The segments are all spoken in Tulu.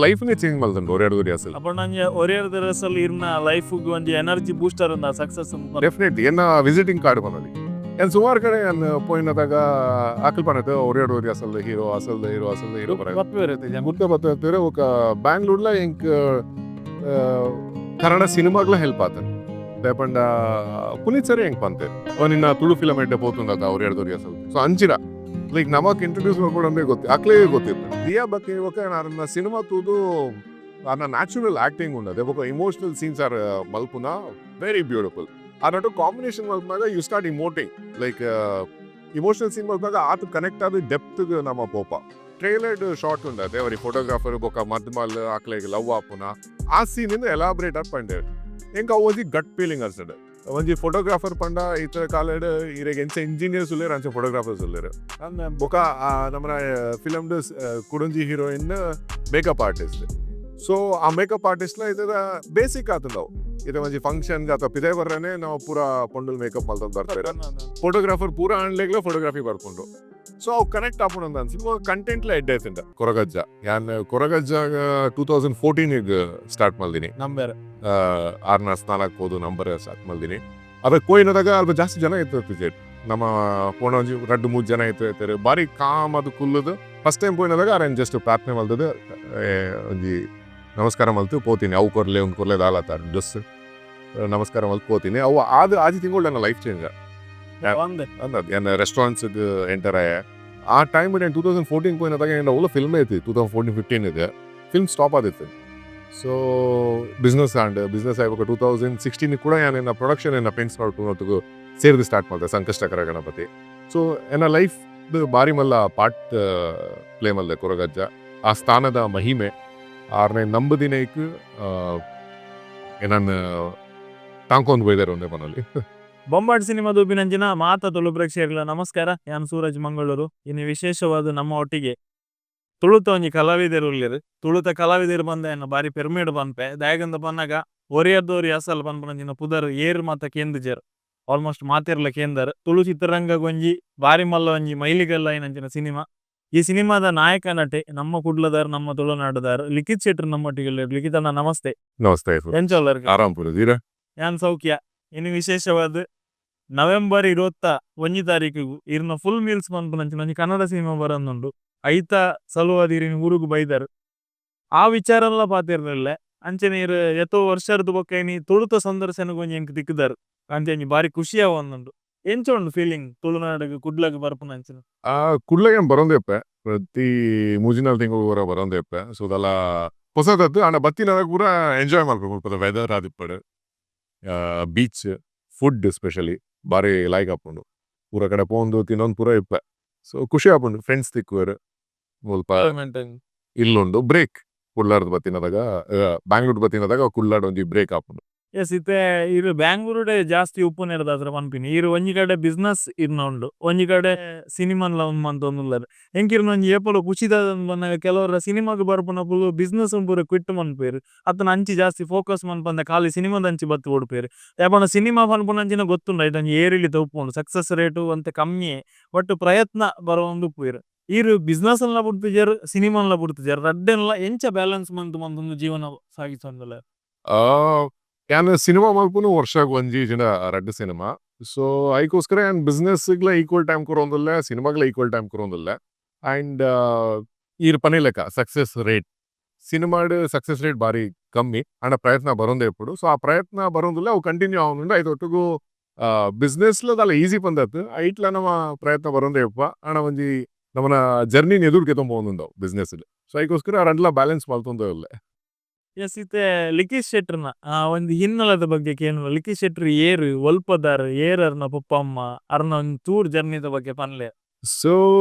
ಲೈಫ್ ನೇ ಚೇಂಜ್ ಮಲ್ತುಂಡು ಒರಿಯರ್ದೊರಿ ಅಸಲ್. ಅಪಂಡ ಒಂಜಿ ಒರಿಯರ್ದ ಅಸಲ್ ಇರ್ನ ಲೈಫ್ ಗ್ ಒಂಜಿ ಎನರ್ಜಿ ಬೂಸ್ಟರ್ ಉಂದ ಸಕ್ಸಸ್. ಡೆಫಿನೆಟ್ಲಿ, ಎನ್ನ ವಿಸಿಟಿಂಗ್ ಕಾರ್ಡ್ ಪನೊಲಿ. ಏನ್ ಸುಮಾರು ಕಡೆ ಯಾನ್ ಪೋಯಿನದಾಗ ಅಕುಲು ಪನತ್ ಒರಿಯರ್ದೊರಿ ಅಸಲ್ ಹೀರೋ, ಅಸಲ್ ಹೀರೋ, ಅಸಲ್ ಹೀರೋ ಪರ ಗುರ್ತ ಬತ್ತೇರ್. ಬೊಕ ಬ್ಯಾಂಗ್ಳೂರ್ಲ ಎಂಕ್ ಕನ್ನಡ ಸಿನಿಮಾಗ್ಲ ಹೆಲ್ಪ್ ಆತಂಡ್. ದಾಯೆ ಪಂಡ ಪುನೀತ್ ಸರ್ ಎಂಕ್ ಪಂತೆರ್, "ಓ, ನಿನ್ನ ತುಳು ಫಿಲಮ್ ಎಡ್ಡೆ ಪೋತುಂಡತ, ಒರಿಯರ್ದೊರಿ ಅಸಲ್." ಸೊ ಅಂಚಿನ ಲೈಕ್ ನಮಕ್ ಇಂಟ್ರೊಡ್ಯೂಸ್ ಮಲ್ಪೊಡು ಗೊತ್ತಿ ಅಕ್ಲೇ ಗೊತ್ತಿತ್ತು. ದಿಯಾ ಬಕ್ಕೆ ಬೊಕ ಅರ್ನ ಸಿನಿಮಾ ತೂದು ಅರ್ನ ನ್ಯಾಚುರಲ್ ಆಕ್ಟಿಂಗ್ ಉಂಡದೆ, ಬೊಕ ಇಮೋಷನಲ್ ಸೀನ್ಸ್ ಆರ್ ಮಲ್ಪುನ ವೆರಿ ಬ್ಯೂಟಿಫುಲ್. ಆನಟು ಕಾಂಬಿನೇಷನ್ ಮಲ್ಪುನಾಗ you start emoting, like emotional scene ಮಲ್ಪುನಾಗ ಆತ್ ಕನೆಕ್ಟ್ ಆದ್ ಡೆಪ್ತ್ ನಮ್ಮ ಪೋಪ. ಟ್ರೈಲರ್ಡ್ ಶಾಟ್ ಉಂಡದೆ, ಅವರಿ ಫೋಟೋಗ್ರಾಫರ್ ಬೊಕ ಮದ್ಮಲ್ ಅಕ್ಲೆಗ್ ಲವ್ ಆಪುನ ಆ ಸೀನ್ ಇಂದ ಎಲಾಬ್ರೇಟ್ ಆದ್ ಪಂಡೆರ್. ಎಂಕ್ ಅವು ಒಂಜಿ ಗಟ್ ಫೀಲಿಂಗ್ ಅನ್ಸಡ್. ಒಂಜಿ ಫೋಟೋಗ್ರಾಫರ್ ಪಂಡ ಇತ್ತ ಕಾಲಡ್ ಇರೆಗ್ ಎಂಚ ಇಂಜಿನಿಯರ್ಸ್ ಉಲ್ಲೆರ್, ಅಂಚ ಫೋಟೋಗ್ರಾಫರ್ಸ್ ಉಲ್ಲೆರ್. ಬೊಕ ನಮ್ಮನ ಫಿಲಮ್ ಕುಡೊಂಜಿ ಹೀರೋಯಿನ್ ಮೇಕಪ್ ಆರ್ಟಿಸ್ಟ್. ಸೊ ಆ ಮೇಕಪ್ ಆರ್ಟಿಸ್ಟ್ ಲ ಇತದ ಬೇಸಿಕ್ ಆತುಂಡವು. ಇತ್ತೆ ಒಂಜಿ ಫಂಕ್ಷನ್ ಅಥವಾ ಪಿದಯ್ ಬರ್ರನೆ ನಾವು ಪೂರ ಪೊಂಡುಲ್ ಮೇಕಪ್ ಮಲ್ತೊಂದು ಬರ್ಪೆರ್. ಫೋಟೋಗ್ರಾಫರ್ ಪೂರ ಆಂಡ್ಲೆಗ್ಲ ಫೋಟೋಗ್ರಫಿ ಬರ್ಪುಂಡು. ಸೊ ಅವು ಕನೆಕ್ಟ್ ಆಪುಂಡು ಅಂತ ಅನ್ಸಿ ಕಂಟೆಂಟ್ಲ ಎಡ್ಡೆ ಆತುಂಡ. ಕೊರಗಜ್ಜ, ಯಾನ್ ಕೊರಗಜ್ಜ 2014 ಸ್ಟಾರ್ಟ್ ಮಲ್ದಿನಿ. ನಂಬರ್. ಆರ್ನ ಸ್ನಾನಕ್ಕೆ ಹೋದು ನಂಬರ್ ಸ್ಟಾರ್ಟ್ ಮಲ್ದಿನಿ. ಅದಕ್ಕೆ ಪೋಯಿನದಾಗ ಅಲ್ಪ ಜಾಸ್ತಿ ಜನ ಇತ್ತು. ನಮ್ಮ ಪೋಣ ಒಂಜಿ ರಡ್ಡ್ ಮೂರು ಜನ ಇತ್ತು ಇತ್ತೆರ್. ಬಾರಿ ಕಾಮ್ ಅದು ಕುಲ್ಲುದು. ಫಸ್ಟ್ ಟೈಮ್ ಪೋಯಿನದಾಗ ಆರೆನ್ ಜಸ್ಟ್ ಪ್ರಾರ್ಥನೆ ಮಲ್ತದು, ಒಂಜಿ ನಮಸ್ಕಾರ ಮಲ್ತು ಪೋತೀನಿ. ಅವು ಕೊರ್ಲೆ, ಒಂದು ಕೊರ್ಲೆ ದಾಲತ್ತ, ಜಸ್ಟ್ ನಮಸ್ಕಾರ ಮಲ್ತು ಪೋತೀನಿ. ಅವು ಆದ್ 6 ತಿಂಗಳು ನನ್ನ ಲೈಫ್ ಚೇಂಜ್. ಒಂದೆ. ಅಂದದ್ ಎನ್ನ ರೆಸ್ಟೋರೆಂಟ್ಸ್ ಎಂಟರ್ ಆಯ. ಆ ಟೈಮ್ 2014 ಪೋಯಿನದಾಗ ಎನ್ನ ಒಲ್ಲ ಫಿಲ್ಮ್ ಐತಿ. 2014-15 ಇದೆ ಫಿಲ್ಮ್ ಸ್ಟಾಪ್ ಆದಿತ್ತು. ಸೊ ಬಿಸ್ನೆಸ್ ಆಂಡ್ ಬಿಸ್ನೆಸ್ ಆಯ್ಬೇಕು. 2016 ಕೂಡ ನಾನು ಎನ್ನ ಪ್ರೊಡಕ್ಷನ್ ಎನ್ನ ಫ್ರೆಂಡ್ಸ್ ನೋಡ್ಕೊಂಡು ಸೇರಿದು ಸ್ಟಾರ್ಟ್ ಮಾಡಿದೆ, ಸಂಕಷ್ಟಕರ ಗಣಪತಿ. ಸೊ ಎನ್ನ ಲೈಫ್ ಬಾರಿ ಮಲ್ಲ ಪಾರ್ಟ್ ಪ್ಲೇ ಮಲ್ದೆ ಕೊರಗಜ್ಜ. ಆ ಸ್ಥಾನದ ಮಹಿಮೆ, ಆರ್ನೆ ನಂಬುದಿನೈಕ್ ಏನನ್ನ ತಾಂಕೊಂದು ಬೈದಾರೆ ಒಂದೇ ಮನಲ್ಲಿ. ಬೊಂಬಾಟ್ ಸಿನಿಮಾ ದುಬ್ಬಿನಂಚಿನ ಮಾತ ತುಳು ಪ್ರೇಕ್ಷಕರ ನಮಸ್ಕಾರ. ಯಾನ್ ಸೂರಜ್ ಮಂಗಳೂರು. ಇನ್ನು ವಿಶೇಷವಾದ ನಮ್ಮ ಒಟ್ಟಿಗೆ ತುಳುತ ಒಂಜಿ ಕಲಾವಿದರು ಉಲ್ಲೆರ್. ತುಳುತ ಕಲಾವಿದರು ಬಂದ ಎನ್ನ ಬಾರಿ ಪೆರ್ಮೆಡ್ ಪನ್ಪೆ. ದಾಯೆಗಂದ ಪನ್ನಗ ಒರಿಯರ್ದೋರಿ ಅಸಲ್ ಪನ್ಪುನಂಚಿನ ಪುದರ್ ಏರ್ ಮಾತ ಕೇಂದ್ಜೆರ್, ಆಲ್ಮೋಸ್ಟ್ ಮಾತೆರ್ಲ ಕೇಂದರ್. ತುಳು ಚಿತ್ರರಂಗಗ್ ಒಂಜಿ ಬಾರಿ ಮಲ್ಲ ಒಂಜಿ ಮೈಲಿಗಲ್ಲಾಯಿನಂಚಿನ ಸಿನಿಮಾ. ಈ ಸಿನಿಮಾದ ನಾಯಕ ನಟೆ ನಮ್ಮ ಕುಡ್ಲದಾರ್, ನಮ್ಮ ತುಳುನಾಡುದಾರ್ ಲಿಖಿತ್ ಶೆಟ್ಟರ್ ನಮ್ಮೊಟ್ಟಿಗೆ ಉಲ್ಲೆರ್. ಲಿಖಿತ್ ಅಣ್ಣ, ನಮಸ್ತೆ. ನಮಸ್ತೆ. ಎಂಚ ಉಲ್ಲರ್? ಆರಾಮ್ ಪೂರ ದೀರ. ಯಾನ್ ಸೌಖ್ಯ. ಇನ್ನು ವಿಶೇಷವಾದ ನವೆಂಬರ್ 21 ತಾರೀಕಿಗು ಇರ್ನ ಫುಲ್ ಮೀಲ್ಸ್ ಪನ್ಪುನಂಚಿನ ಒಂಜಿ ಕನ್ನಡ ಸಿನಿಮಾ ಬರೊಂದುಂಡು. ಐತ ಸಲುವಾದ್ ಇರಿನ್ ಊರುಗು ಬೈದರ್, ಆ ವಿಚಾರಲ ಪಾತೆರ್ನಿಲ್ಲೆ. ಅಂಚನೆ ಇರ್ ಏತೋ ವರ್ಷರ್ದು ಬೊಕ್ಕ ಇನಿ ತುಳುತ ಸಂದರ್ಶನಗ್ ಒಂಜಿ ಎಂಕ್ ತಿಕ್ಕುದರ್. ಅಂಚೆ ಒಂಜಿ ಬಾರಿ ಖುಷಿ ಆವೊಂದುಂಡು. ಎಂಚ ಉಂಡು ಫೀಲಿಂಗ್ ತುಳುನಾಡುಗ್ ಕುಡ್ಲಗ್ ಬರ್ಪುನಂಚಿನ? ಆ ಕುಡ್ಲಗೆ ಬರೋಂದೇ ಇಪ್ಪೆ. ಪ್ರತಿ 3-4 ತಿಂಗಳು ಪೂರ ಬರೋಂದೇ ಇಪ್ಪೆ. ಸೊ ದಲ ಪೊಸತತ್ತು ಆಂಡ ಬತ್ತಿನದಾಗ ಪೂರ ಎಂಜಾಯ್ ಮಲ್ಪೆ. ಮುಲ್ಪದ ವೆದರ್ ಆದಿಪ್ಪಡ್, ಬೀಚ್, ಫುಡ್ ಸ್ಪೆಷಲಿ ಬಾರಿ ಲೈಕ್ ಆಪುಂಡು. ಪೂರ ಕಡೆ ಪೋಂದು ತಿನ್ನೊಂದು ಪೂರ ಇಪ್ಪೆ. ಸೊ ಖುಷಿ ಆಪುಂಡು. ಫ್ರೆಂಡ್ಸ್ ತಿಕ್ಕುವೆರ್ ಮುಲ್ಪ. ಇಲ್ಲುಂಡು ಬ್ರೇಕ್. ಕುಡ್ಲಾರ್ದು ಬತ್ತಿನದಾಗ, ಬ್ಯಾಂಗ್ಳೂರ್ ಬತ್ತಿನದಾಗ ಕುಡ್ಲಾಡ್ ಒಂಜಿ ಬ್ರೇಕ್ ಆಪುಂಡು. ಎಸ್, ಇತ್ತೆ ಇರ್ ಬ್ಯಾಂಗ್ಳೂರುಡೆ ಜಾಸ್ತಿ ಉಪ್ಪುನೆರ್ದಾತ್ರ ಪನ್ಪಿನಿ. ಇರ್ ಒಂಜಿ ಕಡೆ ಬಿಸ್ನೆಸ್ ಇರ್ನ ಉಂಡು, ಒಂಜಿ ಕಡೆ ಸಿನಿಮಾನ್ಲ ಉಂದು ಮಂತೊಂದುಲ್ಲೆರ್. ಎಂಕ್ ಇರ್ನ ಒಂಜಿ ಏಪಲ ಖುಷಿದಾದ ಪನ್ನಗ, ಕೆಲವರ ಸಿನಿಮಾಗ್ ಬರ್ಪುನಕುಲು ಬಿಸ್ನೆಸ್ ಪೂರ ಕ್ವಿಟ್ ಮನ್ಪುವೆರ್ ಅತ್ತನ ಅಂಚಿ ಜಾಸ್ತಿ ಫೋಕಸ್ ಮನ್ಪಂದೆ ಖಾಲಿ ಸಿನಿಮಾದ ಅಂಚಿ ಬತ್ತ್ ಓಡ್ಪೆರ್. ದಾಯೆ ಸಿನಿಮಾ ಪನ್ಪುನಂಚಿನ ಗೊತ್ತುಂಡು, ಐಟ್ ಒಂಜಿ ಏರಿಳಿತ ಉಪ್ಪುಂಡು, ಸಕ್ಸಸ್ ರೇಟ್ ಒಂತೆ ಕಮ್ಮಿಯೇ, ಬಟ್ ಪ್ರಯತ್ನ ಬರವೊಂದು ಉಪ್ಪುವೆರ್. ಇರ್ ಬಿಸ್ನೆಸ್ ನ್ಲ ಬುಡ್ತುಜೆರ್, ಸಿನಿಮಾನ್ಲ ಬುಡ್ತುಜೆರ್. ರಡ್ಡೆನ್ಲ ಎಂಚ ಬ್ಯಾಲೆನ್ಸ್ ಮಂತ್ ಮಂತೊಂದು ಜೀವನ ಸಾಗಿಸೊಂದುಲ್ಲೆರ್? ಯಾನ್ ಸಿನಿಮಾ ಮಲ್ಪುನು ವರ್ಷಗ್ ಒಂಜಿ ಜಿಡ ರಡ್ಡ್ ಸಿನಿಮಾ. ಸೊ ಐಕೋಸ್ಕರ ಯಾನ್ ಬಿಸ್ನೆಸ್ ಗ್ಲ ಈಕ್ವಲ್ ಟೈಮ್ ಕೊರೊಂದುಲ್ಲೆ, ಸಿನಿಮಾಗ್ಲ ಈಕ್ವಲ್ ಟೈಮ್ ಕೊರೊಂದುಲ್ಲೆ. ಅಂಡ್ ಈರ್ ಪನಿಲೆಕ ಸಕ್ಸಸ್ ರೇಟ್, ಸಿನಿಮಾಡ್ ಸಕ್ಸಸ್ ರೇಟ್ ಬಾರಿ ಕಮ್ಮಿ. ಆಂಡ ಪ್ರಯತ್ನ ಬರೊಂದೇ ಇಪ್ಪುಡು. ಸೊ ಆ ಪ್ರಯತ್ನ ಬರೊಂದುಲ್ಲೆ, ಅವು ಕಂಟಿನ್ಯೂ ಆವೊಂದುಂಡು. ಐತ ಒಟ್ಟುಗು ಬಿಸ್ನೆಸ್ ಲ ದಾಲ ಈಸಿ ಪಂದತ್, ಐಟ್ಲ ನಮ ಪ್ರಯತ್ನ ಬರೊಂದೇ ಇಪ್ಪ. ಆಂಡ ಒಂಜಿ ನಮನ ಜರ್ನಿ ಎದುರು ಕೆತ್ತೊಂದು ಪೋವೊಂದುಂಡವು ಬಿಸ್ನೆಸ್. ಸೊ ಐಕೋಸ್ಕರ ರಡ್ಡ್ಲ ಬ್ಯಾಲೆನ್ಸ್ ಮಲ್ತೊಂದು ಉಲ್ಲೆ. ಎಸ್, ಇತ್ತೆ ಲಿಖಿತ್ ಶೆಟ್ಟರ್ನ ಒಂದು ಹಿನ್ನೆಲೆದ ಬಗ್ಗೆ ಕೇನುವ. ಲಿಖಿತ್ ಶೆಟ್ಟರ್ ಏರ್, ಒಲ್ಪದಾರ್, ಏರ್ ಅರ್ನ ಪಪ್ಪ ಅಮ್ಮ, ಅರ್ನ ಒಂದ್ ಚೂರ್ ಜರ್ನಿದ ಬಗ್ಗೆ ಪನ್ಲೆ. ಸೊ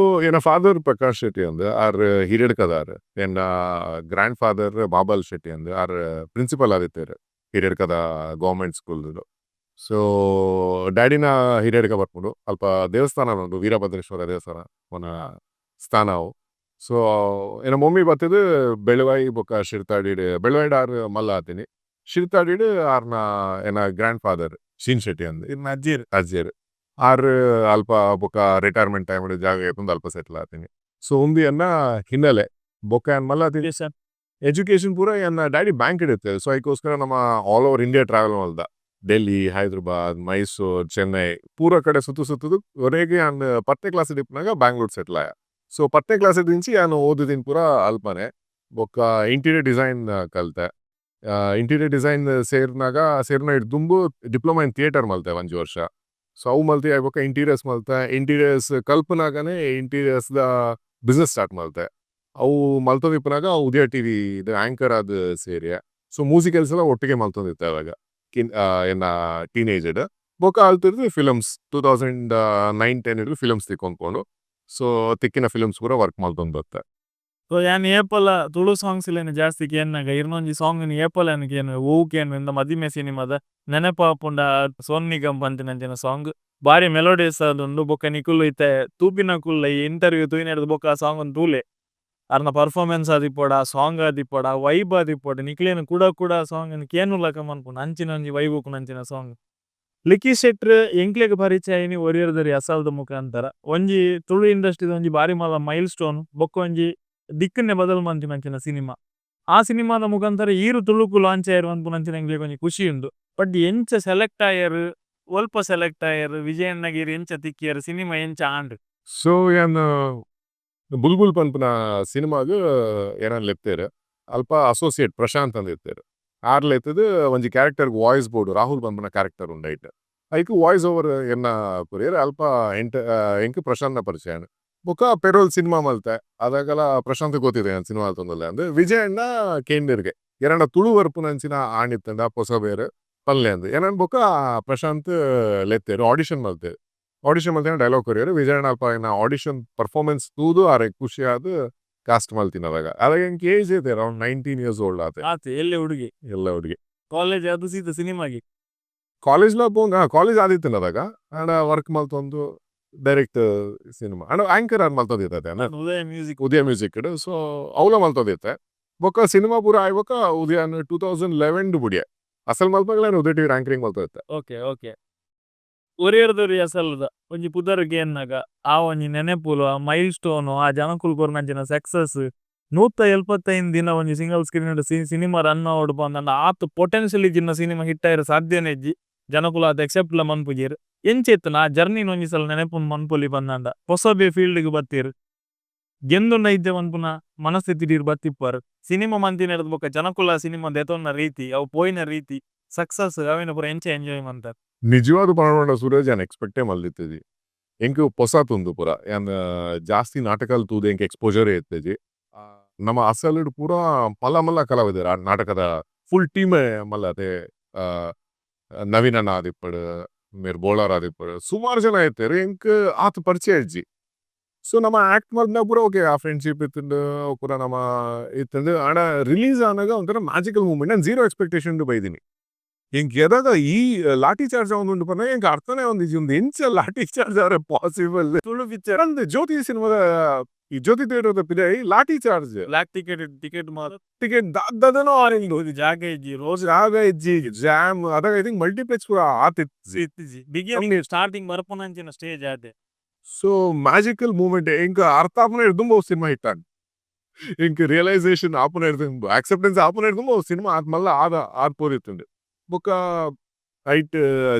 ಎನ್ನ ಫಾದರ್ ಪ್ರಕಾಶ್ ಶೆಟ್ಟಿ ಅಂದ್, ಆರ್ ಹಿರಿಯಡ್ಕದಾರ್. ಎನ್ನ ಗ್ರ್ಯಾಂಡ್ ಫಾದರ್ ಬಾಬಲ್ ಶೆಟ್ಟಿ ಅಂದ್, ಆರ್ ಪ್ರಿನ್ಸಿಪಲ್ ಆದಿತ್ತೆರ್ ಹಿರಿಯಡ್ಕದ ಗವರ್ಮೆಂಟ್ ಸ್ಕೂಲ್. ಸೊ ಡ್ಯಾಡಿನ ಹಿರಿಯಡ್ಕ ಬರ್ಪುಂಡು. ಅಲ್ಪ ದೇವಸ್ಥಾನ ಉಂಡು, ವೀರಭದ್ರೇಶ್ವರ ದೇವಸ್ಥಾನ ಪೋನ ಸ್ಥಾನ ಅವು. ಸೊ ಎನ್ನ ಮಮ್ಮಿ ಬತ್ತದು ಬೆಳುವಾಯಿ ಬೊಕ್ಕ ಶಿರ್ತಾಡಿಡ್. ಬೆಳುವಾಯಿಡ್ ಆರ್ ಮಲ್ಲ ಆತಿನಿ. ಶಿರ್ತಾಡಿಡ್ ಆರ್ನ ಎನ್ನ ಗ್ರ್ಯಾಂಡ್ ಫಾದರ್ ಶೀನ್ ಶೆಟ್ಟಿ ಅಂದ್. ಇರ್ನ ಅಜ್ಜೆರ್. ಅಜ್ಜೆರ್ ಆರ್. ಅಲ್ಪ ಬೊಕ್ಕ ರಿಟೈರ್ಮೆಂಟ್ ಟೈಮ್ ಜಾಗ ಇತ್ತುಂದು, ಅಲ್ಪ ಸೆಟ್ಲ್ ಆತಿನಿ. ಸೊ ಉಂದು ಎನ್ನ ಹಿನ್ನೆಲೆ. ಬೊಕ್ಕ ಯಾನ್ ಮಲ್ಲ ಆತಿನಿ. ಎಜುಕೇಶನ್ ಪೂರ ಎನ್ನ ಡ್ಯಾಡಿ ಬ್ಯಾಂಕ್ ಇರುತ್ತೆ. ಸೊ ಅದಕ್ಕೋಸ್ಕರ ನಮ್ಮ all over India travel ಮಲ್ದ. ಡೆಲ್ಲಿ, ಹೈದರಾಬಾದ್, ಮೈಸೂರ್, ಚೆನ್ನೈ ಪೂರ ಕಡೆ ಸುತ್ತು ಸುತ್ತುದು ಕೊನೆಗೆ ಯಾನ್ ಪತ್ತನೇ ಕ್ಲಾಸ್ ಇಪ್ಪುನಗ ಬ್ಯಾಂಗ್ಳೂರ್ ಸೆಟ್ಲ್ ಆಯ. ಸೊ ಪತ್ತನೇ ಕ್ಲಾಸ್ ದಿಂಚಿ ಯಾನ್ ಓದುದಿನ ಪೂರ ಅಲ್ಪನೆ. ಬೊಕ್ಕ ಇಂಟೀರಿಯರ್ ಡಿಸೈನ್ ಕಲ್ತೆ. ಇಂಟೀರಿಯರ್ ಡಿಸೈನ್ ಸೇರ್ನಾಗ, ಸೇರ್ನ ದುಂಬು ಡಿಪ್ಲೊಮಾ ಇನ್ ಥಿಯೇಟರ್ ಮಲ್ತೆ ಒಂಜಿ ವರ್ಷ. ಸೊ ಅವು ಮಲ್ತೆ ಬೊಕ್ಕ ಇಂಟೀರಿಯರ್ಸ್ ಮಲ್ತೆ. ಇಂಟೀರಿಯರ್ಸ್ ಕಲ್ಪನಾಗನೆ ಇಂಟೀರಿಯರ್ಸ್ ದ ಬಿಸ್ನೆಸ್ ಸ್ಟಾರ್ಟ್ ಮಲ್ತೆ. ಅವು ಮಲ್ತೊಂದಿಪ್ಪುನಗ ಉದಯ ಟಿವಿ ಆಂಕರ್ ಆದ್ ಸೇರಿಯ. ಸೊ ಮ್ಯೂಸಿಕಲ್ಸ್ ಎಲ್ಲ ಒಟ್ಟಿಗೆ ಮಲ್ತೊಂದಿತ್ತೆ ಅವಾಗ ಎನ್ನ ಟೀನೇಜ್. ಬೊಕ್ಕ ಅಲ್ತಿರ್ದು ಫಿಲಮ್ಸ್ 2009-10 ಫಿಲಮ್ಸ್ ತಿಕ್ಕೊಂಡ್ಕೊಂಡು, ಸೊ ತಿಕ್ಕಿನ ಫಿಲಮ್ಸ್ ಪೂರ ವರ್ಕ್ ಮಲ್ತೊಂದು ಬತ್ತೆ. ಸೊ ಯಾನ್ ಏಪಲ ತುಳು ಸಾಂಗ್ಸ್ ಇಲ್ಲೇನೆ ಜಾಸ್ತಿ ಕೇನ್ನಾಗ ಇರ್ನೊಂಜಿ ಸಾಂಗ್ ಏಪಲ ಯಾನ್ ಕೇನು ಓ ಕೇನು ಇಂದ ಮದಿಮೆ ಸಿನಿಮಾದ ನೆನಪಾಪುಂಡ ಸೋನು ನಿಗಮ್ ಪಂತಿನಂಚಿನ ಸಾಂಗ್ ಬಾರಿ ಮೆಲೋಡಿಯಸ್ ಆದುಂಡು. ಬೊಕ್ಕ ನಿಕುಲು ಇತ್ತೆ ತೂಪಿನಕುಲ್ಲ ಈ ಇಂಟರ್ವ್ಯೂ ತೂಯಿನೆಡ್ದ್ ಬೊಕ್ಕ ಆ ಸಾಂಗ್ ತೂಲೆ. ಅರ್ನ ಪರ್ಫಾರ್ಮೆನ್ಸ್ ಆದಿಪ್ಪೊಡ, ಸಾಂಗ್ ಆದಿಪ್ಪೊಡ, ವೈಬ್ ಆದಿಪ್ಪೊಡ, ನಿಕ್ಲೇನ ಕೂಡ ಕೂಡ ಸಾಂಗ್ ಕೇನುಲಕ ಮನ್ಪುಂಡು ಅಂಚಿನ ಒಂಜಿ ವೈಬ್ ಉಪ್ಪುನಂಚಿನ ಸಾಂಗ್. ಲಿಖಿತ್ ಶೆಟ್ರ್ ಎಂಕ್ಲೆಗ್ ಪರಿಚಯ ಇನಿ ಒರಿಯರ್ದರಿ ಅಸಲ್ದ ಮುಖಾಂತರ. ಒಂಜಿ ತುಳು ಇಂಡಸ್ಟ್ರಿದ ಒಂಜಿ ಬಾರಿ ಮಲ್ಲ ಮೈಲ್ ಸ್ಟೋನ್ ಬೊಕ್ಕ ಒಂಜಿ ದಿಕ್ಕನ್ನೇ ಬದಲು ಮಂತಿನಂಚಿನ ಸಿನಿಮಾ. ಆ ಸಿನಿಮಾದ ಮುಖಾಂತರ ಈರು ತುಳುಕು ಲಾಂಚ್ ಆಯೆರ್ ಪನ್ಪುನಂಚಿನ ಎಂಕ್ಲೆಗ್ ಒಂಜಿ ಖುಷಿ ಉಂಡು. ಬಟ್ ಎಂಚ ಸೆಲೆಕ್ಟ್ ಆಯೆರ್, ಒಲ್ಪ ಸೆಲೆಕ್ಟ್ ಆಯೆರ್, ವಿಜಯಣ್ಣಗೀರ್ ಎಂಚ ತಿಕ್ಕಿಯೆರ್, ಸಿನಿಮಾ ಎಂಚ ಆಂಡ್? ಸೊ ಯಾನ್ ಬುಲ್ಬುಲ್ ಪನ್ಪುನ ಸಿನಿಮಾಗ್ ಏನನ್ ಲೆತ್ತೇರ್. ಅಲ್ಪ ಅಸೋಸಿಯೇಟ್ ಪ್ರಶಾಂತ್ ಅಂದ್ ಇತ್ತೆರ್. ಆರ್ ಲೆತ್ತದ್ ಒಂಜಿ ಕ್ಯಾರೆಕ್ಟರ್ ವಾಯ್ಸ್ ಬೋಡು, ರಾಹುಲ್ ಪನ್ಪುನ ಕ್ಯಾರೆಕ್ಟರ್ ಉಂಡು ಐಟ್, ಐಕ್ ವಾಯ್ಸ್ ಓವರ್ ಎನ್ನ ಕೊರಿಯೆರ್. ಅಲ್ಪ ಎಂಟ್ ಎಂಕ್ ಪ್ರಶಾಂತ್ನ ಪರಿಚಯ ಆಂಡ್. ಬೊಕ್ಕ ಪೆರೋಲ್ ಸಿನಿಮಾ ಮಲ್ತೆ. ಅದಾಗಲ ಪ್ರಶಾಂತ್ ಗೊತ್ತಿದೆ ಯಾನ್ ಸಿನಿಮಾ ಮಲ್ತೊಂದುಲ್ಲೆ ಅಂದ್. ವಿಜಯಣ್ಣ ಕೇಂದಿರ್ಗೆ, ಏರಾಂಡ ತುಳು ಬರ್ಪುನಂಚಿನ ಆಣಿತ್ತಂಡ ಪೊಸಬೇರ್ ಪನ್ಲೆ ಅಂದ್. ಎನನ್ ಬೊಕ್ಕ ಪ್ರಶಾಂತ್ ಲೆತ್ತೆರ್, ಆಡಿಷನ್ ಮಲ್ತೆರ್. ಆಡಿಷನ್ ಮಲ್ತಿನ ಡೈಲಾಗ್ ಕೊರಿಯೆರ್. ವಿಜಯಣ್ಣ ಅಲ್ಪ ಎನ್ನ ಆಡಿಷನ್ ಪರ್ಫಾರ್ಮೆನ್ಸ್ ತೂದು ಆರೆಗ್ ಖುಷಿ ಆದ್ ಕಾಸ್ಟ್ ಮಲ್ತಿನದಾಗ. ಅದಾಗ ಎಂಕ್ ಏಜ್ ಐತೆ ಅರೌಂಡ್ 19 ಇಯರ್ಸ್ ಓಲ್ಡ್ ಆತೆ. ಆತೆ ಎಲ್ಲೆ ಹುಡುಗಿ. ಎಲ್ಲ ಹುಡುಗಿ. ಕಾಲೇಜ್ ಅದು ಸೀದಾ ಸಿನಿಮಾಗೆ? ಕಾಲೇಜ್ ಲ ಪೋಂಗ, ಕಾಲೇಜ್ ಆದಿತ್ತಿನ ಅದಾಗ. ಆಂಡ ವರ್ಕ್ ಮಲ್ತೊಂದು ಡೈರೆಕ್ಟ್ ಸಿನಿಮಾ. ಆಂಡ ಆಂಕರ್ ಆದ್ ಮಲ್ತೊಂದಿತ್ತೆ. ಉದಯ ಮ್ಯೂಸಿಕ್. ಉದಯ ಮ್ಯೂಸಿಕ್. ಸೊ ಅವ್ಲ ಮಲ್ತೊಂದಿತ್ತೆ. ಬೊಕ್ಕ ಸಿನಿಮಾ ಪೂರ ಆಯ್ ಬೊಕ್ಕ ಉದಯನ್ 2011 ಬುಡಿಯೆ. ಅಸಲ್ ಮಲ್ಪಗಲ ಉದಯ ಟಿವಿ ಆಂಕರಿಂಗ್ ಮಲ್ತೊಂದಿತ್ತೆ. ಓಕೆ ಓಕೆ, ಒರಿಯರ್ದೊರಿ ಅಸಲ್ದ ಒಂಜಿ ಪುದರ್ ಕೇನ್ನಗ ಆ ಒಂಜಿ ನೆನೆಪುಲು, ಆ ಮೈಲ್ ಸ್ಟೋನು, ಆ ಜನಕುಲು ಕೊರ್ನಂಚಿನ ಸಕ್ಸಸ್. 175 ದಿನ ಒಂಜಿ single screen cinema run ಆವೊಡು ಪಂದಂಡ ಆತ್ ಪೊಟೆನ್ಶಿಯಲ್ ಇಜ್ಜಿನ ಸಿನಿಮಾ ಹಿಟ್ ಆಯೆರೆ ಸಾಧ್ಯನೇ ಇಜ್ಜಿ. ಜನಕುಲು ಆತ್ ಎಕ್ಸೆಪ್ಟ್ ಲ ಮನ್ಪುಜೆರ್. ಎಂಚ ಇತ್ತುಂಡು ಆ ಜರ್ನಿನ್ ಒಂಜಿ ಸಲ ನೆನೆಪುನ್ ಮನ್ಪೊಲಿ ಪಂದಂಡ? ಪೊಸಬೆ ಫೀಲ್ಡ್ ಗ್ ಬತ್ತೆರ್, ಗೆಂದುಂಡ ಇಜ್ಜ ಪನ್ಪುನ ಮನಸ್ಥಿತಿ ಇರ್ ಬತ್ತಿಪ್ಪರ್. ಸಿನಿಮಾ ಮಂತಿನೆರ್ದ್ ಬೊಕ್ಕ ಜನಕುಲ ಸಿನಿಮಾ ದೆತೊನ್ನ ರೀತಿ, ಅವು ಪೋಯಿನ ರೀತಿ, ಸಕ್ಸಸ್ ಅವೆನ ಪೂರ ಎಂಚ ಎಂಜಾಯ್ ಮಂತರ್? ನಿಜವಾದ ಪನೊಡಂಡ ಸೂರಜ್, ಯಾನ್ ಎಕ್ಸ್ಪೆಕ್ಟೇ ಮಲ್ದಿತ್ತಿಜಿ. ಎಂಕ್ ಪೊಸತುಂದು ಪೂರ. ಯಾನ್ ಜಾಸ್ತಿ ನಾಟಕಲ್ ತೂದು ಎಂಕ್ ಎಕ್ಸ್ಪೋಜರ್ ಇತ್ತಿಜಿ. ನಮ್ಮ ಅಸಲುಡ್ ಪೂರ ಮಲ್ಲ ಮಲ್ಲ ಕಲಾವಿದೆರ್. ಆ ನಾಟಕದ ಫುಲ್ ಟೀಮ್ ಮಲ್ಲ ಅದೇ. ನವೀನ್ ಅಣ್ಣ ಆದಿಪ್ಪಡ್, ಮೇರ್ ಬೋಳಾರ್ ಆದಿಪ್ಪಡ್, ಸುಮಾರು ಜನ ಇತ್ತೆರ್. ಎಂಕ್ ಆತ್ ಪರಿಚಯ ಇಜ್ಜಿ. ಸೊ ನಮ್ಮ ಆಕ್ಟ್ ಮಲ್ಪುನ ಪೂರ ಓಕೆ, ಆ ಫ್ರೆಂಡ್ಶಿಪ್ ಇತ್ತುಂಡು ಪೂರ ನಮ್ಮ ಇತ್ತುಂಡು. ಆಂಡ ರಿಲೀಸ್ ಆನಾಗ ಒಂಥರ ಮ್ಯಾಜಿಕಲ್ ಮೂಮೆಂಟ್. ನಾನು ಜೀರೋ ಎಕ್ಸ್ಪೆಕ್ಟೇಷನ್ ಬೈದಿನಿ. ಎಂಕ್ ಎದಾಗ ಈ ಲಾಠಿ ಚಾರ್ಜ್ ಆವೊಂದುಂಡು ಪಂಡ ಎಂಕ್ ಅರ್ಥನೇ ಆವೊಂದಿಜ್ಜಿ, ಉಂದು ಎಂಚ ಲಾಠಿ ಚಾರ್ಜ್ ಆವರೆ ಪಾಸಿಬಲ್? ತುಳು ಪಿಕ್ಚರ್. ಅಂದ್, ಜ್ಯೋತಿ ಸಿನಿಮಾದ ಈ ಜ್ಯೋತಿ ಥಿಯೇಟರ್ ಪಿದಾಯಿ ಲಾಠಿ charge. Block ticket, ticket ಮಾತ್ರ. ಟಿಕೆಟ್ ದಾದನೋ ಆರಿಂಡು. ಜಾಗ ಇಜ್ಜಿ, ರೋಸ್. ಜಾಗ ಇಜ್ಜಿ, ಜಾಮ್. ಅದಾಗ I think multiplex ಪೂರ ಆತಿಜ್ಜಿ. ಇತ್ತಿಜಿ, ಬಿಗಿನಿಂಗ್ ಸ್ಟಾರ್ಟಿಂಗ್ ಬರ್ಪುನಂಚಿನ ಸ್ಟೇಜ್ ಆತೆ. ಸೊ ಮ್ಯಾಜಿಕಲ್ ಮೂಮೆಂಟ್. ಎಂಕ್ ಅರ್ಥ ಆಪುನ ದುಂಬು ಸಿನಿಮಾ ಹಿಟ್ ಆಂಡ್. ಎಂಕ್ ರಿಯಲೈಸೇಷನ್ ಆಪುನ ದುಂಬು, ಅಕ್ಸೆಪ್ಟೆನ್ಸ್ ಆಪುನ ದುಂಬು ಸಿನಿಮಾ ಆತ್ ಮಲ್ಲ ಆದ ಆದ್ ಪೋದಿತ್ತುಂಡು. ಬೊಕ್ಕ ಐಟ್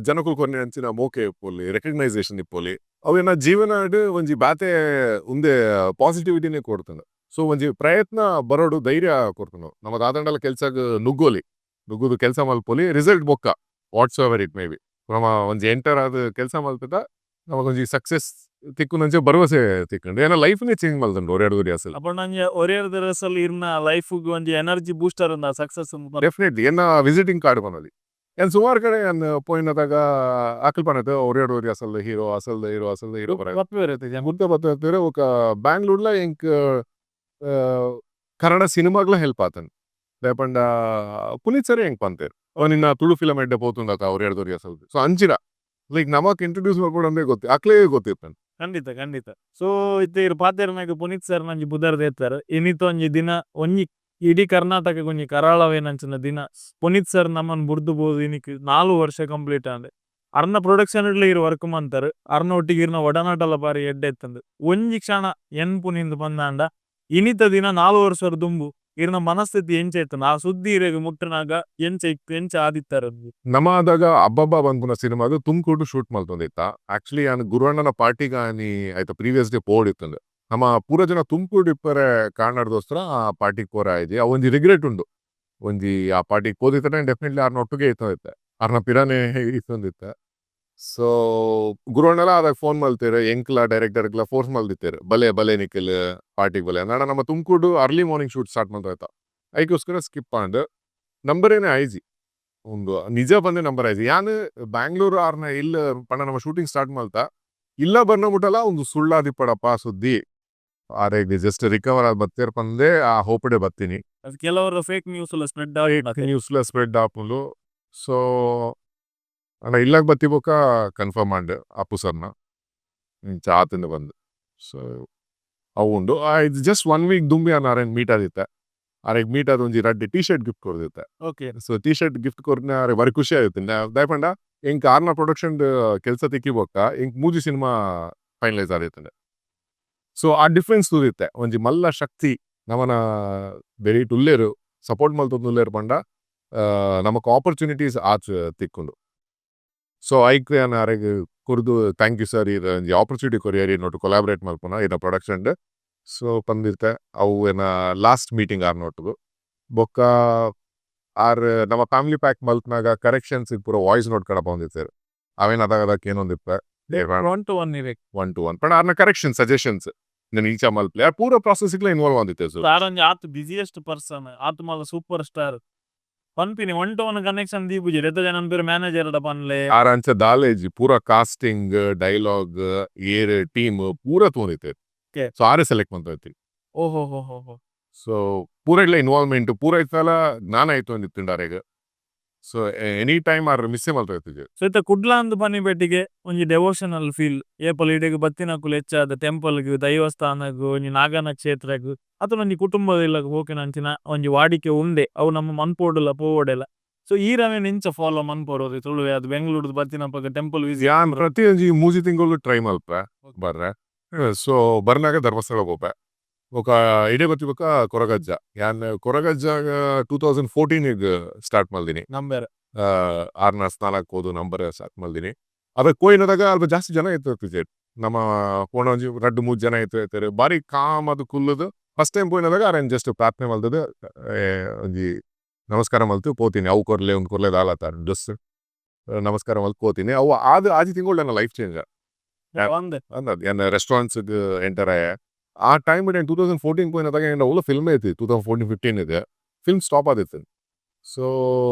ಜನಕುಲು ಕೊರ್ನೆ ಅಂಚಿನ ಮೋಕೆ ಇಪ್ಪೊಲಿ, ರೆಕಗ್ನೈಸೇಷನ್ ಇಪ್ಪೊಲಿ, ಅವು ಎನ್ನ ಜೀವನಡ್ ಒಂಜಿ ಬಾತೆ ಉಂದೆ ಪಾಸಿಟಿವಿಟಿನೇ ಕೊಡ್ತುಂಡು. ಸೊ ಒಂಜಿ ಪ್ರಯತ್ನ ಬರೋಡು ಧೈರ್ಯ ಕೊರ್ತುಂಡು. ನಮ್ಮ ದಾದಂಡಲ ಕೆಲ್ಸಗ್ ನುಗ್ಗೋಲಿ, ನುಗ್ಗುದು ಕೆಲಸ ಮಲ್ಪೊಲಿ, ರಿಸಲ್ಟ್ ಬೊಕ್ಕ, what's ever it may be. ನಮ್ಮ ಒಂಜಿ ಎಂಟರ್ ಆದ್ ಕೆಲಸ ಮಲ್ತದ ನಮಗೊಂಜಿ ಸಕ್ಸೆಸ್ ತಿಕ್ಕುನಂಚ ಭರವಸೆ ತಿಕ್ಕುಂಡು. ಎನ್ನ ಲೈಫ್ ನೇ ಚೇಂಜ್ ಮಲ್ತುಂಡು ಒರೆಯರ್ದು ಅಸಲ್. ಅಪಂಡ ಒಂಜಿ ಒರಿಯರ್ದ ಅಸಲ್ ಇರ್ನ ಲೈಫ್ ಗ್ ಒಂಜಿ ಎನರ್ಜಿ ಬೂಸ್ಟರ್ ಉಂದು ಸಕ್ಸಸ್. ಡೆಫಿನೆಟ್ಲಿ. ಎನ್ನ ವಿಸಿಟಿಂಗ್ ಕಾರ್ಡ್ ಪನೊಲಿ. ಏನ್ ಸುಮಾರು ಕಡೆ ಯಾನ್ ಪೋಯಿನದಾಗ ಅಕಲ್ ಪನತೆ ಒರಿಯರ್ದು ಅಸಲ್ ಹೀರೋ, ಅಸಲ್ ಹೀರೋ, ಅಸಲ್ ಹೀರೋ. ಗುರ್ತ ಪತ್ತುವೆರ್. ಬೊಕ್ಕ ಬ್ಯಾಂಗ್ಳೂರ್ಲ ಎಂಕ್ ಕನ್ನಡ ಸಿನಿಮಾಗ್ಲ ಹೆಲ್ಪ್ ಆತುಂಡು. ದಾಯೆ ಪಂಡ ಪುನೀತ್ ಸರ್ ಎಂಕ್ ಪಂತೆರ್, ಓ ನಿನ್ನ ತುಳು ಫಿಲಮ್ ಎಡ್ಡೆ ಪೋತುಂಡತ ಒರಿಯರ್ದು ಅಸಲ್. ಸೊ ಅಂಚಿನ ಲೈಕ್ ನಮಕ್ ಇಂಟ್ರೊಡ್ಯೂಸ್ ಮಲ್ಪೊಡು ಗೊತ್ತಿ ಅಕ್ಲೇ ಗೊತ್ತಿತ್ತುಂಡು. ಖಂಡಿತ ಖಂಡಿತ. ಸೊ ಇತ್ತೆ ಇರ್ ಪಾತೆರ್ನಾಗ ಪುನೀತ್ ಸರ್ ನಂಜಿ ಪುದರ್ ದೇತಾರೆ. ಇನಿತ ಒಂಜಿ ದಿನ ಒಂಜಿ ಇಡೀ ಕರ್ನಾಟಕ ಒಂಜಿ ಕರಾಳವೇನಂಚಿನ ದಿನ. ಪುನೀತ್ ಸರ್ ನಮ್ಮನ್ ಬುಡ್ದು ಬೋದು ಇನಿಕ್ 4 ವರ್ಷ ಕಂಪ್ಲೀಟ್ ಆಂಡ್. ಅರ್ನ ಪ್ರೊಡಕ್ಷನ್ ಇಡ್ಲ ಇರ್ ವರ್ಕ್ ಮಂತರ್, ಅರ್ನ ಒಟ್ಟಿಗೆ ಇರ್ನ ಒಡನಾಟಲ ಬಾರಿ ಎಡ್ಡೆ ಇತ್ತುಂಡು. ಒಂಜಿ ಕ್ಷಣ ಎನ್ ಪುನಿಂದು ಪಂದಾಂಡ ಇನಿತ ದಿನ 4 ವರ್ಷ ದುಂಬು ಇರ್ನ ಮನಸ್ಥಿತಿ ಎಂಚ ಇತ್ತುಂಡು ಆ ಸುದ್ದಿ ಇರೆಗ್ ಮುಟ್ಟುನಗ ಎಂಚ ಇತ್ತು, ಎಂಚ ಆದಿತ್ತರ? ನಮ ಆದಾಗ ಅಬ್ಬಬ್ಬ ಪನ್ಪುನ ಸಿನಿಮಾಗ್ ತುಮಕೂರು ಶೂಟ್ ಮಲ್ತೊಂದಿತ್ತ. ಆಕ್ಚುಲಿ ಯಾನ್ ಗುರುವಣ್ಣನ ಪಾರ್ಟಿಗ್ ಆನಿ ಐತ ಪ್ರೀವಿಯಸ್ ಡೇ ಪೋವೊಡಿತ್ತುಂಡು. ನಮ ಪೂರ ಜನ ತುಮಕೂರು ಇಪ್ಪರೆ ಕಾರಣದೋಸ್ಕರ ಆ ಪಾರ್ಟಿಗ್ ಪೋರ ಆಯ್ಜಿ. ಅವ್ ಒಂಜಿ ರಿಗ್ರೆಟ್ ಉಂಡು. ಒಂಜಿ ಆ ಪಾರ್ಟಿಗ್ ಪೋದಿತ್ತಂಡ ಡೆಫಿನೆಟ್ಲಿ ಆರ್ನ ಒಟ್ಟುಗೆ ಇತ್ತೊಂದಿತ್ತೆ, ಆರ್ನ ಪಿರಾನೆ ಇತ್ತೊಂದಿತ್ತೆ. ಸೊ ಗುರುವಣ್ಣಲ ಆದಾಗ ಫೋನ್ ಮಲ್ತೆರ್, ಎಂಕ್ಲ ಡೈರೆಕ್ಟರ್ಗ್ಲ ಫೋರ್ಸ್ ಮಲ್ದಿತ್ತೆರ್, ಬಲೆ ಬಲೆ ನಿಖಿಲ್ ಪಾರ್ಟಿಗ್ ಬಲೆ. ಅಂಡ ನಮ್ಮ Tumakuru early morning shoot start ಮಲ್ತಾಯ್ತ, ಐಕೋಸ್ಕರ ಸ್ಕಿಪ್ ಆಂಡ್. ನಂಬರೇನೆ ಆಯ್ಜಿ, ಒಂದು ನಿಜ ಬಂದೆ ನಂಬರ್ ಆಯ್ಜಿ. ಯಾನ್ ಬ್ಯಾಂಗ್ಳೂರು ಆರ್ನ ಇಲ್ಲ ಪಂಡ ನಮ್ಮ ಶೂಟಿಂಗ್ ಸ್ಟಾರ್ಟ್ ಮಲ್ತ ಇಲ್ಲ ಬರ್ನ ಮುಟ್ಟಲ ಒಂದು ಸುಳ್ಳಾದಿಪ್ಪಡಪ್ಪ ಸುದ್ದಿ, ಆರೆಗ್ ಜಸ್ಟ್ ರಿಕವರ್ ಆದ್ ಬತ್ತೇರ್ ಪಂದೆ ಆ ಹೋಪಡೆ ಬತ್ತೀನಿ. ಕೆಲವರು ಫೇಕ್ ನ್ಯೂಸ್ ಎಲ್ಲ ಸ್ಪ್ರೆಡ್. ನ್ಯೂಸ್ ಲ ಸ್ಪ್ರೆಡ್ ಆಪುಂಡು. ಸೊ ಅಂಡ ಇಲ್ಲಾಗ ಬತ್ತಿ ಬೊಕ್ಕ ಕನ್ಫರ್ಮ್ ಆಂಡ್ ಅಪ್ಪು ಸರ್ನ ಇಂಚ ಆತಂದು ಬಂದು. ಸೊ ಅವು ಉಂಡು. ಇದು ಜಸ್ಟ್ ಒನ್ ವೀಕ್ ದುಂಬಿ ಆರೆನ್ ಮೀಟ್ ಆದಿತ್ತೆ. ಆರೆಗ್ ಮೀಟ್ ಆದ ಒಂಜಿ ರಡ್ಡ್ ಟಿ ಶರ್ಟ್ ಗಿಫ್ಟ್ ಕೊರ್ದಿತ್ತೆ. So T shirt gift ಕೊರ್ನ ಆರೆ ಬಾರಿ ಖುಷಿ ಆಯ್ತು. ದಾಯೆ ಪಂಡ ಎಂಕ್ ಆರ್ನ ಪ್ರೊಡಕ್ಷನ್ ಕೆಲಸ ತಿಕ್ಕಿ ಬೊಕ್ಕ ಎಂಕ್ ಮೂಜಿ ಸಿನಿಮಾ ಫೈನಲೈಸ್ ಆದಿತ್ತುಂಡು. ಸೊ ಆ ಡಿಫ್ರೆನ್ಸ್ ತೂದಿತ್ತೆ, ಒಂಜಿ ಮಲ್ಲ ಶಕ್ತಿ ನಮನ ಬೆರಿಟ್ ಉಲ್ಲೇರು, ಸಪೋರ್ಟ್ ಮಲ್ತೊಂದು ಪಂಡ ನಮಕ್ ಆಪರ್ಚುನಿಟೀಸ್ ಆಚ್ ತಿಕ್ಕುಂಡು. ಸೊ ಐಕ್ ಯಾನ್ ಆರೆಗ್ ಕೊರ್ದು thank you sir, ಈರ್ ಒಂಜಿ ಆಪರ್ಚುನಿಟಿ ಕೊರಿಯರ್ ಇನ್ನೊಟ್ಟು ಕೊಲಾಬರೇಟ್ ಮಲ್ಪುನ ಇನ್ನ ಪ್ರೊಡಕ್ಷನ್. ಸೊ ಪಂದಿರ್ತೆ. ಅವು ಎನ್ನ ಲಾಸ್ಟ್ ಮೀಟಿಂಗ್ ಆರ್ನೊಟ್ಟುಗು. ಬೊಕ್ಕ ಆರ್ ನಮ್ಮ ಫ್ಯಾಮಿಲಿ ಪ್ಯಾಕ್ ಮಲ್ತ್ನಾಗ ಕರೆಕ್ಷನ್ಸ್ ಪೂರ ವಾಯ್ಸ್ ನೋಟ್ ಕಡಪ ಬಂದಿತ್ತೆರ್, ಅವೇನ್ ಅದಾಗ ಅದಕ್ಕೆ ಏನೊಂದಿಪ್ಪೆ. One to one ಇರೆ? One to one ಪಂಡ ಆರ್ನ ಕರೆಕ್ಷನ್ ಸಜೆಷನ್ಸ್ ನಾನು ಇಂಚ ಮಲ್ಪ್ಲೆ, ಆ ಪೂರ ಪ್ರಾಸೆಸ್ ಇನ್ವಾಲ್ವ್ ಆದಿತ್ತೆ. ಸೊ ಆರೊಂಜಿ ಆತ್ ಬಿಸಿಯೆಸ್ಟ್ ಪರ್ಸನ್, ಆತ್ ಮಲ್ಲ ಸೂಪರ್ ಸ್ಟಾರ್ ಪನ್ಪಿನಿ one to one connection ದೀಪುಜಿ ಎತ್ತ ಜನ ಪೇರು ಮ್ಯಾನೇಜರ್ ಪನ್ಲೆ. ಆರ್ ಅಂಚ ದಾಲೇಜಿ ಪೂರ ಕಾಸ್ಟಿಂಗ್, ಡೈಲಾಗ್, ಏರ್ ಟೀಮ್ ಪೂರ ತೂಂದಿತ್ತೆ. ಸೊ ಆರೇ ಸೆಲೆಕ್ಟ್ ಮಂತ. ಓಹೋ ಹೋ ಹೋ ಹೋ. ಸೊ ಪೂರ ಇಡ್ಲ ಇನ್ವಾಲ್ವ್ಮೆಂಟ್ ಪೂರ ಇತ್ತಲ ಜ್ಞಾನ ಆಯ್ತು ಅಂದಿತ್ತುಂಡು ಆರೆಗ್. ಸೊ ಎನಿ ಟೈಮ್ ಆರ್ ಮಿಸ್ಸೇ ಮಲ್ತ ಇತ್ತಿಜೆ. ಸೊ ಇತ್ತ ಕುಡ್ಲ ಅಂದ್ ಪನ್ನಿ ಒಂಜಿ ಡೆವೋಷನಲ್ ಫೀಲ್, ಏಪಲ್ ಇಡೆಗ್ ಬತ್ತಿನಕುಲು ಹೆಚ್ಚಾದ ಟೆಂಪಲ್ಗ್, ದೈವಸ್ಥಾನಗ್, ಒಂಜಿ ನಾಗನ ಕ್ಷೇತ್ರಗ್ ಅತ ಒಂಜಿ ಕುಟುಂಬದ ಇಲ್ಲಗ್ ಹೋಗಿನ ಒಂಜಿ ವಾಡಿಕೆ ಉಂಡೆ, ಅವು ನಮ್ಮ ಮನ್ಪೋಡುಲ ಪೋವೊಡೆಲ. ಸೊ ಈ ರವೆ ಇಂಚ ಫಾಲೋ ಮನ್ಪೋಡು ತುಳುವೆ ಅದು ಬೆಂಗಳೂರು ಬತ್ತಿನಪಗ ಟೆಂಪಲ್? ಯಾನ್ ಪ್ರತಿ ಒಂಜಿ ಮೂಜಿ ತಿಂಗಳು ಟ್ರೈ ಮಲ್ಪೆ ಬರ್ರೆ. ಸೊ ಬರ್ನಾಗ ಧರ್ಮಸ್ಥಳ ಪೋಪೆ, ಬೊಕ ಇಡೆ ಬತ್ತಿ ಬೊಕ ಕೊರಗಜ್ಜ. ಯಾನ್ ಕೊರಗಜ್ಜ 2014 ಸ್ಟಾರ್ಟ್ ಮಲ್ದಿನಿ. ನಂಬರ್. ಆರ್ನ ಸ್ನಾನಕ್ಕೆ ಹೋದು ನಂಬರ್ ಸ್ಟಾರ್ಟ್ ಮಲ್ದಿನಿ. ಅದಕ್ಕೆ ಕೋಯಿನದಾಗ ಅಲ್ಪ ಜಾಸ್ತಿ ಜನ ಇತ್ತು, ನಮ್ಮ ಪೋಣ ಒಂಜಿ ರಡ್ಡು ಮೂರು ಜನ ಇತ್ತು. ಬಾರಿ ಕಾಮ್ ಅದು ಕುಲ್ಲುದು. ಫಸ್ಟ್ ಟೈಮ್ ಪೋಯಿನದಾಗ ಆರೆನ್ ಜಸ್ಟ್ ಪ್ರಾರ್ಥನೆ ಮಲ್ದದು, ಒಂಜಿ ನಮಸ್ಕಾರ ಮಲ್ತು ಪೋತೀನಿ. ಅವು ಕೊರ್ಲೆ ಒಂದು ಕೊರ್ಲೆ ದಾಲತ್ತ, ಜಸ್ಟ್ ನಮಸ್ಕಾರ ಮಲ್ತು ಪೋತೀನಿ. ಅವು ಆದ್ ಆಜಿ ತಿಂಗಳು ನನ್ನ ಲೈಫ್ ಚೇಂಜ್ ಅಂದದ್. ಎನ್ನ ರೆಸ್ಟೋರೆಂಟ್ಸ್ ಎಂಟರ್ ಆಯ ಆ ಟೈಮ್ 2014 ಪೋಯಿನದಾಗ ಎನ್ನ ಉಲ್ಲ ಫಿಲ್ಮ್ ಐತಿ. 2014 15 ಇದೆ ಫಿಲ್ಮ್ ಸ್ಟಾಪ್ ಆದಿತ್ತು. ಸೊ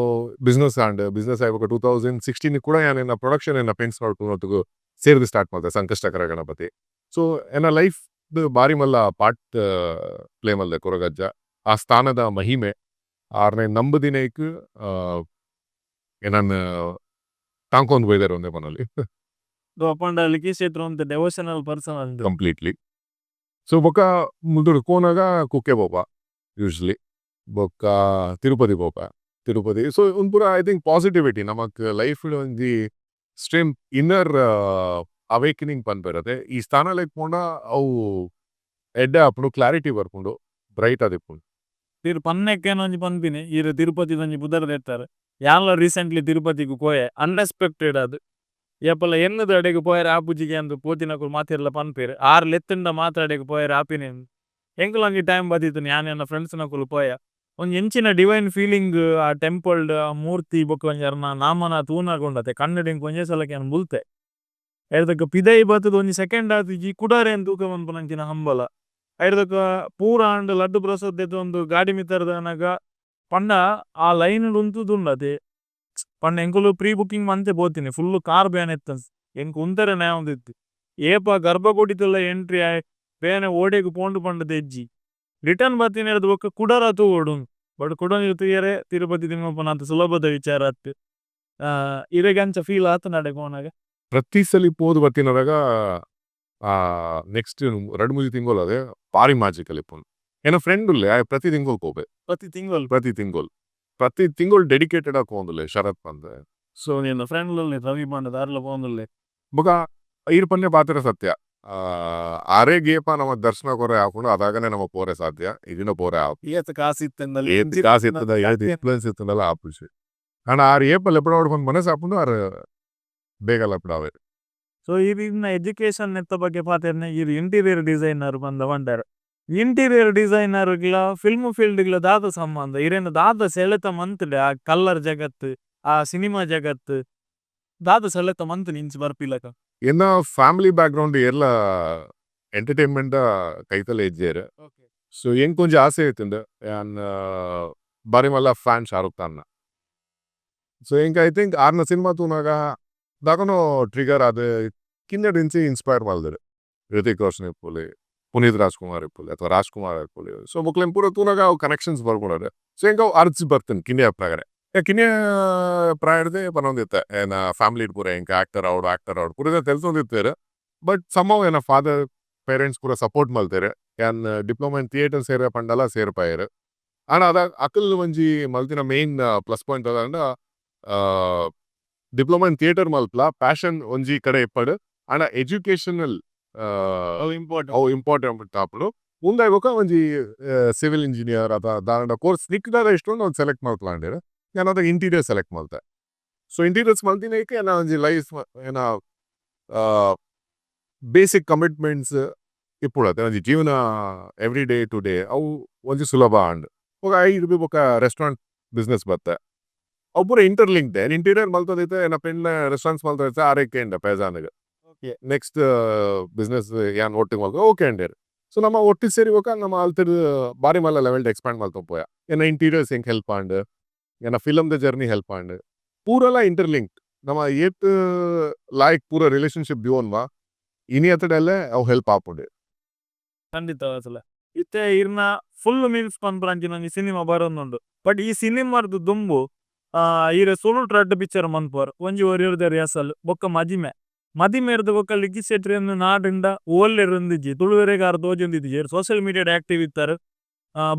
ಬಿಸ್ನೆಸ್ ಆಂಡ್ ಬಿಸ್ನೆಸ್ ಆಯ್ಬೇಕು. 2016 ಕೂಡ ಯಾನ್ ಎನ್ನ ಪ್ರೊಡಕ್ಷನ್ ಎನ್ನ ಫ್ರೆಂಡ್ಸ್ ಒಟ್ಟಿಗೆ ಸೇರಿದು ಸ್ಟಾರ್ಟ್ ಮಾಡ್ದೆ ಸಂಕಷ್ಟಕರ ಗಣಪತಿ. ಸೊ ಎನ್ನ ಲೈಫ್ ಬಾರಿ ಮಲ್ಲ ಪಾರ್ಟ್ ಪ್ಲೇ ಮಲ್ದೆ ಕೊರಗಜ್ಜ, ಆ ಸ್ಥಾನದ ಮಹಿಮೆ. ಆರ್ನೆ ನಂಬುದಿನೇಕ್ ಏನನ್ನ ತಾಂಕೊಂದು ಪೋಯ್ದಾರೆ ಒಂದೇ ಮನಲ್ಲಿ. ಅಪ್ಪಂಡ ಲಿಖಿತ್ ಅಂತ ಡೆವೋಷನಲ್ ಪರ್ಸನ್ ಅಂದ್. ಕಂಪ್ಲೀಟ್ಲಿ. ಸೊ ಬೊಕ್ಕ ಮುಲ್ದುಡು ಪೋನಾಗ ಕುಕ್ಕೆ ಪೋಪ ಯೂಶ್ವಲಿ, ಬೊಕ್ಕ ತಿರುಪತಿ ಪೋಪ, ತಿರುಪತಿ. ಸೊ ಒಂದು ಪೂರ I think positivity ನಮಕ್ ಲೈಫ್ ಒಂಜಿ ಸ್ಟ್ರೀಮ್ ಇನ್ನರ್ ಅವೇಕನಿಂಗ್ ಪನ್ಪೆರತೆ. ಈ ಸ್ಥಾನ ಲೈಕ್ ಪೋಂಡ ಅವು ಎಡ್ಡೆ ಆಪುಂಡು, ಕ್ಲಾರಿಟಿ ಬರ್ಪುಂಡು, ಬ್ರೈಟ್ ಆದಿಪ್ಪುಂಡು. ತಿರು ಪನ್ನೆಕ್ಕೇನ ಒಂಜಿ ಪನ್ಪಿನಿ, ಈರ್ ತಿರುಪತಿ ಒಂಜಿ ಪುದರ್ ದೆತ್ತಾರೆ. ಯಾನ್ಲ ರೀಸೆಂಟ್ಲಿ ತಿರುಪತಿಗ್ ಪೋಯೆ ಅನ್ಎಕ್ಸ್ಪೆಕ್ಟೆಡ್. ಅದು ಏಪಲ ಎನ್ನದ ಅಡೆಗ್ ಪೋಯೆರೆ ಆಪುಜಿಗೆ ಅಂದ್ ಪೋತಿನಕುಲು ಮಾತೆರ್ಲ ಪನ್ಪೆರ್, ಆರ್ ಲೆತ್ತುಂಡ ಮಾತ್ರ ಅಡೆಗ್ ಪೋಯೆರೆ ಆಪಿನಿ. ಎಂಕುಲು ಒಂಜಿ ಟೈಮ್ ಬತ್ತಿತ್ತಿನಿ, ಯಾನ್ ಎನ್ನ ಫ್ರೆಂಡ್ಸ್ ನಕುಲು ಪೋಯ. ಒಂಜಿ ಎಂಚಿನ ಡಿವೈನ್ ಫೀಲಿಂಗ್ ಆ ಟೆಂಪಲ್ಡ್, ಆ ಮೂರ್ತಿ ಬೊಕ್ಕ ಒಂಜಿ ಅರ್ನ ನಾಮನ ತೂನಗ ಉಂಡತೆ ಕಣ್ಣುಡ್ ಒಂಜೇ ಸಲಕ್ಕೆ ಯಾನ್ ಬುಲ್ತೆ. ಐರ್ದಕ್ಕ ಪಿದೈ ಬತ್ತುದು ಒಂಜಿ ಸೆಕೆಂಡ್ ಆತಿಜಿ, ಕುಡಾರೆ ತೂಕ ಮನ್ಪುನಂಚಿನ ಹಂಬಲ. ಐರ್ದಕ್ಕ ಪೂರ ಆಂಡ್ ಲಡ್ಡು ಪ್ರಸಾದ್ ದೆತ್ತೊಂದು ಗಾಡಿ ಮಿತ್ತರ್ದನಗ ಪಂಡ ಆ ಲೈನ್ ಉಂತುದುಂಡತೆ. ಪಂಡ ಎಂಕುಲು pre booking ಮಂತೆ Pothineni, full car ಬೇನೆ ಇತ್ತನ್, ಎಂಕ್ ಉಂತರೆ ನ್ಯಾಯ ಏಪ ಗರ್ಭಗುಡಿತುಲ್ಲ ಎಂಟ್ರಿ ಆಯ್ ಬೇನೆ ಓಡೆಗ್ ಪೋಂಡು ಪಂಡ ದೆಜ್ಜಿ. ರಿಟರ್ನ್ ಬತ್ತಿನ ಬೊಕ್ಕ ಕುಡರ ತೂವೊಡು, ಬಟ್ ಕುಡ ತೂಯರೆ ತಿರುಪತಿ ತಿಮ್ಮಪ್ಪನ ಅಂತ ಸುಲಭದ ವಿಚಾರ ಅತ್ತು. ಇರೆಗ್ ಅಂಚ ಫೀಲ್ ಆತ ನಡೆ ಪೋನಾಗ? ಪ್ರತಿ ಸಲಿ ಪೋದು ಬತ್ತಿನದಾಗ ನೆಕ್ಸ್ಟ್ ರಡ್ಡು ಮೂಜಿ ತಿಂಗಳು ಅದೇ ಬಾರಿ ಮ್ಯಾಜಿಕಲ್ ಇಪ್ಪುಂಡು. ಎನ್ನ ಫ್ರೆಂಡ್ ಉಲ್ಲೆ, ಆಯೆ ಪ್ರತಿ ತಿಂಗಳು ಪೋಪೆ. ಪ್ರತಿ ತಿಂಗಳು? ಪ್ರತಿ ತಿಂಗಳು, ಪ್ರತಿ ತಿಂಗಳು ಡೆಡಿಕೇಟೆಡ್ ಆಗಿ ಪೋಂದುಲ್ಲೆ ಶರತ್ ಪಂದ್. ಸೊ ನಿನ್ನ ಫ್ರೆಂಡ್ ರವಿ ಪಂಡ ದಾರ್ಲ ಪೋಂದುಲ್ಲೆ. ಬೊಕ ಈರ್ ಪನ್ನೆ ಪಾತೆರ ಸತ್ಯ. ಆರೆಗ್ ಏಪ ನಮ ದರ್ಶನ ಕೊರೆ ಆಪುಂಡು ಅದಾಗನೆ ನಮ ಪೋರೆ ಸಾಧ್ಯ, ಇಜಿಂಡ ಪೋರೆ ಆಪು. ಏತ್ ಕಾಸ್ ಇತ್ತ್ಂಡಲ. ಏತ್ ಕಾಸ್ ಇತ್ತುಂಡ, ಏತ್ ಇನ್ಫ್ಲುಯೆನ್ಸ್ ಇತ್ತುಂಡಲ ಆಪುಜಿ. ಆಂಡ ಆರ್ ಏಪ ಲೆಪ್ಪಡಾವೊಡು ಪಂದ್ ಮನಸ್ ಆಪುಂಡು ಆರ್ ಬೇಗ ಲೆಪ್ಪಡಾವೆರ್. ಸೊ ಈರ್ ಇರ್ನ ಎಜುಕೇಶನ್ ನೆತ್ತ ಬಗ್ಗೆ ಪಾತೆರ್ನ ಈರ್ ಇಂಟೀರಿಯರ್ ಡಿಸೈನರ್ ಪಂದ್ ಪಂಡರ್. ಇಂಟೀರಿಯರ್ ಡಿಸೈನರ್ ಗ್ಲಾ ಫಿಲ್ಮ್ ಫೀಲ್ಡ್ ಗ್ಲಾ ದಾದ ಸಂಬಂಧ, ಇರೆನ ದಾದ ಸೆಳೆತ ಮಂತುಂಡು ಆ ಕಲರ್ ಜಗತ್ತು, ಆ ಸಿನಿಮಾ ಜಗತ್ತು, ದಾದ ಸೆಳೆತ ಮಂತುಂಡು ಇಂಚಿ ಬರ್ಪಿಲಕ? ಎನ್ನ ಫ್ಯಾಮಿಲಿ ಬ್ಯಾಕ್ಗ್ರೌಂಡ್ ಏರ್ಲ ಎಂಟರ್ಟೈನ್ಮೆಂಟ್ ದ ಕೈತಲೆ ಇಜ್ಜೆರ್. ಸೊ ಎಂಕ್ ಒಂಜಿ ಆಸೆ ಇತ್ತುಂಡು, ಯಾನ್ ಬಾರಿ ಮಲ್ಲ ಫ್ಯಾನ್ ಶಾರುಖ್ ಖಾನ್ ನ. ಸೊ ಎಂಕ್ I think ಆರ್ನ ಸಿನಿಮಾ ತೂನಗ ದಾದನೋ ಟ್ರಿಗರ್ ಆದ್ ಕಿನ್ಯಡ್ ಇಂಚಿ ಇನ್ಸ್ಪೈರ್ ಮಲ್ದೆರ್. ಹೃತಿಕ್ ರೋಷನ್ ಇಪ್ಪುಲಿ, ಪುನೀತ್ ರಾಜ್ ಕುಮಾರ್ ಇಪ್ಪುಲಿ ಅಥವಾ ರಾಜ್ ಕುಮಾರ್ ಇಪ್ಪುಲಿ. ಸೊ ಮೊಕ್ಲೆನ್ ಪೂರ ತೂನಗ ಅವು ಕನೆಕ್ಷನ್ಸ್ ಬರ್ಪುಂಡು. ಸೊ ಎಂಕ್ ಅವು ಅರ್ಜಿ ಬತ್ತ್ಂಡ್ ಕಿನ್ಯ ಉಪ್ಪುನಗನೆ. ಕಿನ್ಯ ಪ್ರಾಯಡ್ದೆ ಪನೊಂದಿತ್ತೆ ಎನ್ನ ಫ್ಯಾಮಿಲಿ ಪೂರ ಎಂಕ್ ಆಕ್ಟರ್ ಆವೊಡು ಆಕ್ಟರ್ ಆವೊಡು ಪೂರ ತೆಲ್ತೊಂದಿತ್ತೆರ್. ಬಟ್ ಸಮ್ಹೌ ಎನ್ನ ಫಾದರ್ ಪೇರೆಂಟ್ಸ್ ಪೂರ ಸಪೋರ್ಟ್ ಮಲ್ತೆರ್. ಯಾನ್ diploma in theatre ಸೇರೆ ಪಂಡಲ ಸೇರ್ಪಾಯೆರ್. ಆಂಡ ಅದ ಅಕುಲು ಒಂಜಿ ಮಲ್ತಿನ main plus point ದಾದಂಡ, diploma in theatre ಮಲ್ಪಲ, passion ಒಂಜಿ ಕಡೆ ಇಪ್ಪಡ್, ಆಂಡ ಎಜುಕೇಶನಲ್ ಅವು ಇಂಪಾರ್ಟೆಂಟ್. ಅವು ಇಂಪಾರ್ಟೆಂಟ್ ಆಪುಂಡು. ಉಂದಾಯಿ ಬೊಕ್ಕ ಒಂಜಿ ಸಿವಿಲ್ ಇಂಜಿನಿಯರ್ ಅಥವಾ ದಾದಂಡ ಕೋರ್ಸ್ ನಿಕ್ಕ್ ದಾದ ಇಷ್ಟ ಉಂಡು ಅವ್ನು ಸೆಲೆಕ್ಟ್ ಮಲ್ಪಲಾಂಡೆರ್. ಯಾನ್ ಅದ ಇಂಟೀರಿಯರ್ ಸೆಲೆಕ್ಟ್ ಮಲ್ತೆ. ಸೊ ಇಂಟೀರಿಯರ್ಸ್ ಮಲ್ತಿನೈಕ್ ಎನ್ನ ಒಂಜಿ ಲೈಫ್ ಎನ್ನ ಬೇಸಿಕ್ ಕಮಿಟ್ಮೆಂಟ್ಸ್ ಇಪ್ಪುಡತ್ತೆ ಒಂಜಿ ಜೀವನ every day to day ಅವು ಒಂಜಿ ಸುಲಭ ಆಂಡ್. ಬೊಕ ಐಡ್ ಬೊಕ ರೆಸ್ಟೋರೆಂಟ್ ಬಿಸ್ನೆಸ್ ಬತ್ತೆ. ಅವು ಪೂರ ಇಂಟರ್ಲಿಂಕ್ಡ್. ಇಂಟೀರಿಯರ್ ಮಲ್ತೊಂದಿತ್ತೆ, ಎನ್ನ ಪೆಣ್ಣ ರೆಸ್ಟೋರೆಂಟ್ಸ್ ಮಲ್ತೊಂದಿತ್ತೆ, ಆರೆಗ್ ಕೇಂಡೆ ಪೈಜಾನ್ಗ್. ನೆಕ್ಸ್ಟ್ ಬಿಸ್ನೆಸ್ ಯಾನ್ ಒಟ್ಟಿಗೆ ಮಲ್ತ ಓಕೆ ಅಂಡೆರ್. ಸೊ ನಮ್ಮ ಒಟ್ಟಿಗೆ ಸೇರಿ ಬೊಕ ನಮ್ಮ ಅಲ್ತಡ್ ಬಾರಿ ಮಲ್ಲ ಲೆವೆಲ್ ಎಕ್ಸ್ಪ್ಯಾಂಡ್ ಮಲ್ತೊಂದು ಪೋಯ. ಎನ್ನ ಇಂಟೀರಿಯರ್ಸ್ ಎಂಕ್ ಹೆಲ್ಪ್ ಆಂಡ್, ಎನ್ನ ಫಿಲಮ್ ದ ಜರ್ನಿ ಹೆಲ್ಪ್ ಆಂಡ್. ಪೂರಲ ಇಂಟರ್ಲಿಂಕ್ಡ್. ನಮ್ಮ ಏತ್ ಲಾಯ್ಕ್ ಪೂರ ರಿಲೇಶನ್ಶಿಪ್ ದಿವೊನ್ವ ಇನಿ ಅತ್ತಡಲ್ಲೇ ಅವು ಹೆಲ್ಪ್ ಆಪುಂಡು. ಖಂಡಿತ ಅಸಲ. ಇತ್ತೆ ಇರ್ನ ಫುಲ್ ಮೀಲ್ಸ್ ಪನ್ಪುನಂಚಿನ ಒಂಜಿ ಸಿನಿಮಾ ಬರೊಂದುಂಡು. ಬಟ್ ಈ ಸಿನಿಮಾರ್ದ್ ದುಂಬು ಈರ್ ಸುರುಟ್ ರಡ್ಡ್ ಪಿಕ್ಚರ್ ಮನ್ಪುವರ್. ಒಂಜಿ ಒರಿಯುರ್ದೆರ್ ಎಸಲ್ ಬೊಕ್ಕ ಮದಿಮೆ. ಮದಿಮೆರ್ದ್ ಬೊಕ್ಕ ಲಿಖಿತ್ ಶೆಟ್ರೆನ್ ನಾಡುಂಡ ಓಲ್ಲೆರ್ ಇಂದಿಜ್ಜಿ, ತುಳುವೆರೆಗ್ ಆರ್ ತೋಜೊಂದಿಜ್ಜೆರ್, ಸೋಶಿಯಲ್ ಮೀಡಿಯಾಡ್ ಆಕ್ಟಿವ್ ಇತ್ತರ್.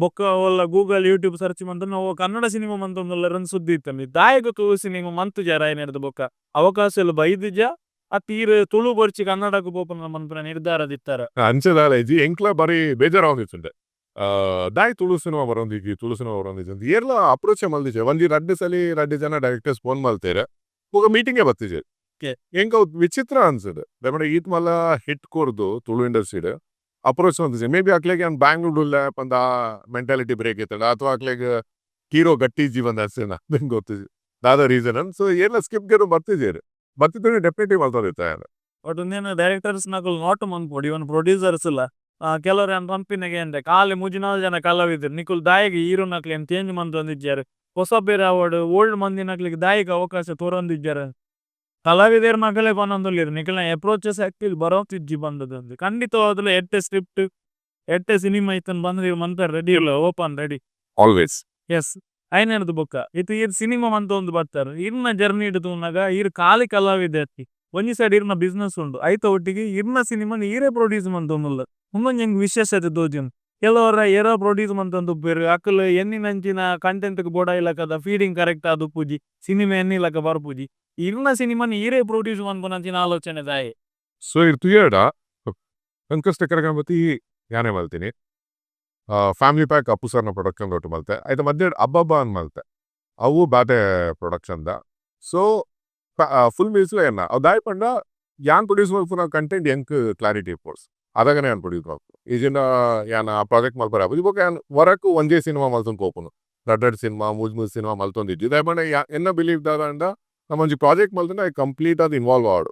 ಬೊಕ್ಕ ಓಲ್ಲ Google YouTube search ಮಂತುಂಡ ಓ ಕನ್ನಡ ಸಿನಿಮಾ ಮಂತೊಂದುಲ್ಲೆರ್ ಅಂದ್ ಸುದ್ದಿ ಇತ್ತುಂಡು. ದಾಯೆಗ್ ತುಳು ಸಿನಿಮಾ ಮಂತುಜಾರ್ ಆಯೆನೆರ್ದ್ ಬೊಕ್ಕ ಅವಕಾಶಲು ಬೈದುಜ ಅತ್ತ್ ಈರ್ ತುಳು ಬೊರ್ಚಿ ಕನ್ನಡಗ್ ಪೋಪುನ ಮನ್ಪುನ ನಿರ್ಧಾರ ದಿತ್ತರ? ಅಂಚ ದಾಲ ಇಜ್ಜಿ, ಎಂಕ್ಲ ಬಾರಿ ಬೇಜಾರಾವೊಂದಿತ್ತುಂಡು. ದಾಯೆ ತುಳು ಸಿನಿಮಾ ಬರೊಂದಿಜ್ಜಿ, ತುಳು ಸಿನಿಮಾ ಬರೊಂದಿಜ್ಜಿ ಅಂತ ಏರ್ಲ ಅಪ್ರೋಚ್ ಮಲ್ದಿಜೆ. ಒಂಜಿ ರಡ್ಡ್ ಸಲಿ ರಡ್ಡ್ ಜನ ಡೈರೆಕ್ಟರ್ಸ್ ಫೋನ್ ಮಲ್ತೆರ್, ಬೊಕ ಮೀಟಿಂಗ್ ಬತ್ತಿಜೆರ್. ಎಂಕ್ ಅವು ವಿಚಿತ್ರ ಅನ್ಸುಂಡು. ದಾಯೆ ಪಂಡ ಈತ್ ಮಲ್ಲ ಹಿಟ್ ಕೊರ್ದು ತುಳು ಇಂಡಸ್ಟ್ರಿಡ್ ಅಪ್ರೋಚ್ ಮಲ್ತಿಜೆ. ಮೇ ಬಿ ಅಕ್ಲೆಗ್ ಯಾನ್ ಬ್ಯಾಂಗ್ಳೂರ್ ಉಲ್ಲೆ ಪಂದ ಮೆಂಟಾಲಿಟಿ ಬ್ರೇಕ್ ಇತ್ತುಂಡ, ಅಥವಾ ಅಕ್ಲೆಗ್ ಹೀರೋ ಗಟ್ಟಿ ಇಜ್ಜಿ ಪಂದ ಅನ್ಸುಂಡ, ಎಂಕ್ ಗೊತ್ತಿಜ್ಜಿ ದಾದ ರೀಸನ್. ಸೊ ಏರ್ಲ ಸ್ಕ್ರಿಪ್ಟ್ ಗೆರು ಬತ್ತಿಜೆರ್, ಬತ್ತಿದ್ರೆ ಡೆಫಿನೆಟ್ಲಿ ಮಲ್ತೊಂದಿತ್ತೆ ಯಾನ್. ಬಟ್ ಉಂದೆನ್ ಡೈರೆಕ್ಟರ್ಸ್ ನಕುಲು ನೋಟ್ ಮನ್ಪೊಡು, ಇವನ್ ಪ್ರೊಡ್ಯೂಸರ್ಸ್ ಲ. ಕೆಲವ್ರು ಯಾನ್ ಪನ್ಪಿನಗೆ ಅಂದೆ ಖಾಲಿ ಮೂಜಿ ನಾಲ್ ಜನ ಕಲಾವಿದೆರ್, ನಿಕುಲು ದಾಯೆಗ್ ಹೀರೋ ನಕ್ಲೆನ್ ಚೇಂಜ್ ಮನ್ತೊಂದಿಜ್ಜಾರ್, ಪೊಸಬೆರ್ ಆವಡ್ ಓಲ್ಡ್ ಮಂದಿನಕ್ಲೆಗ್ ದಾಯೆಗ್ ಅವಕಾಶ ಕೊರೊಂದಿಜ್ಜಾರ್. ಕಲಾವಿದೆರ್ ನಕಲೇ ಪನೊಂದುಲ್ಲೆರ್ ನಿಕಲ್ನ ಅಪ್ರೋಚಸ್ ಆಕ್ಚುಲಿ ಬರೋತಿಜ್ಜಿ ಪಂಡುದು. ಖಂಡಿತವಾದಲ ಎಡ್ಡೆ ಸ್ಕ್ರಿಪ್ಟ್ ಎಡ್ಡೆ ಸಿನಿಮಾ ಇತ್ತುಂಡು ಬಂದ್ ಮನ್ಪೆರ್ ರೆಡಿ ಇಲ್ಲ, open ready? Always. S, ಐನೆರ್ದ್ ಬೊಕ್ಕ ಇತ್ತೆ ಈರ್ ಸಿನಿಮಾ ಮಂತೊಂದು ಬರ್ತಾರ್, ಇರ್ನ ಜರ್ನಿ ತೂನಗ ಈರ್ ಖಾಲಿ ಕಲಾವಿದೆ ಅತ್ತಿ, ಒಂಜಿ ಸೈಡ್ ಇರ್ನ ಬಿಸ್ನೆಸ್ ಉಂಡು, ಐತ ಒಟ್ಟಿಗೆ ಇರ್ನ ಸಿನಿಮಾ ಈರೇ ಪ್ರೊಡ್ಯೂಸ್ ಮಂತೊಂದುಲ್ಲ. ಉಂದೊಂಜಿ ಎಂಕ್ ವಿಶೇಷತೆ ತೋಜುಂಡು. ಕೆಲವರ ಏರೋ ಪ್ರೊಡ್ಯೂಸ್ ಮಂತೊಂದು ಉಪ್ಪೆರ್, ಅಕುಲು ಎನ್ನಿನಂಚಿನ ಕಂಟೆಂಟ್ ಗ್ ಬೋಡಾಯಿಲಕದ ಫೀಡಿಂಗ್ ಕರೆಕ್ಟ್ ಆದುಪ್ಪುಜಿ, ಸಿನಿಮಾ ಎನ್ನಿಲಕ ಬರ್ಪುಜಿ. ಇರ್ನ ಸಿನಿಮಾನ್ ಈರೇ ಪ್ರೊಡ್ಯೂಸ್ ಮನ್ಪುನಂಚಿನ ಆಲೋಚನೆ ದಾಯೆ? ಸೊ ಇರ್ ತೂಯಡ ಸಂಕಷ್ಟ ಗಣಪತಿ ಯಾನೆ ಮಲ್ತೀನಿ, ಫ್ಯಾಮಿಲಿ ಪ್ಯಾಕ್ ಅಪ್ಪು ಸರ್ನ ಪ್ರೊಡಕ್ಷನ್ ದೊಟ್ಟು ಮಲ್ತೆ, ಐತ ಮಧ್ಯೆ ಅಬ್ಬಬ್ಬ ಅಂದ್ ಮಲ್ತೆ, ಅವು ಬಾತೆ ಪ್ರೊಡಕ್ಷನ್ ದ. So full meals ಎನ್ನ ಅವು ದಾಯೆ ಪಂಡ ಯಾನ್ ಪ್ರೊಡ್ಯೂಸ್ ಮಲ್ಪುನ ಕಂಟೆಂಟ್ ಎಂಕ್ ಕ್ಲಾರಿಟಿ ಇಪ್ಪೊಡ್ಸ್, ಅದಾಗನೆ ಯಾನ್ ಪ್ರೊಡ್ಯೂಸ್ ಮಲ್ಪು. ಈಜಿಂಡ ಯಾನ್ ಆ ಪ್ರಾಜೆಕ್ಟ್ ಮಲ್ಪರೆ ಆಪುಜಿ. ಬೊಕ ಯಾನ್ ವರಕ್ ಒಂಜೇ ಸಿನಿಮಾ ಮಲ್ತೊಂದು ಪೋಪುನು, ರಡ್ಡ್ ರಡ್ಡ್ ಸಿನಿಮಾ ಮೂಜಿ ಮೂಜಿ ಸಿನಿಮಾ ಮಲ್ತೊಂದಿಜ್ಜಿ. ದಾಯೆ ಪಂಡ ಎನ್ನ ಬಿಲೀಫ್ ದಾದ ನಮ್ಮ ಒಂಜಿ ಪ್ರಾಜೆಕ್ಟ್ ಮಲ್ತಂಡ ಐಕ್ ಕಂಪ್ಲೀಟ್ ಆದ್ ಇನ್ವಾಲ್ವ್ ಆವೊಡು,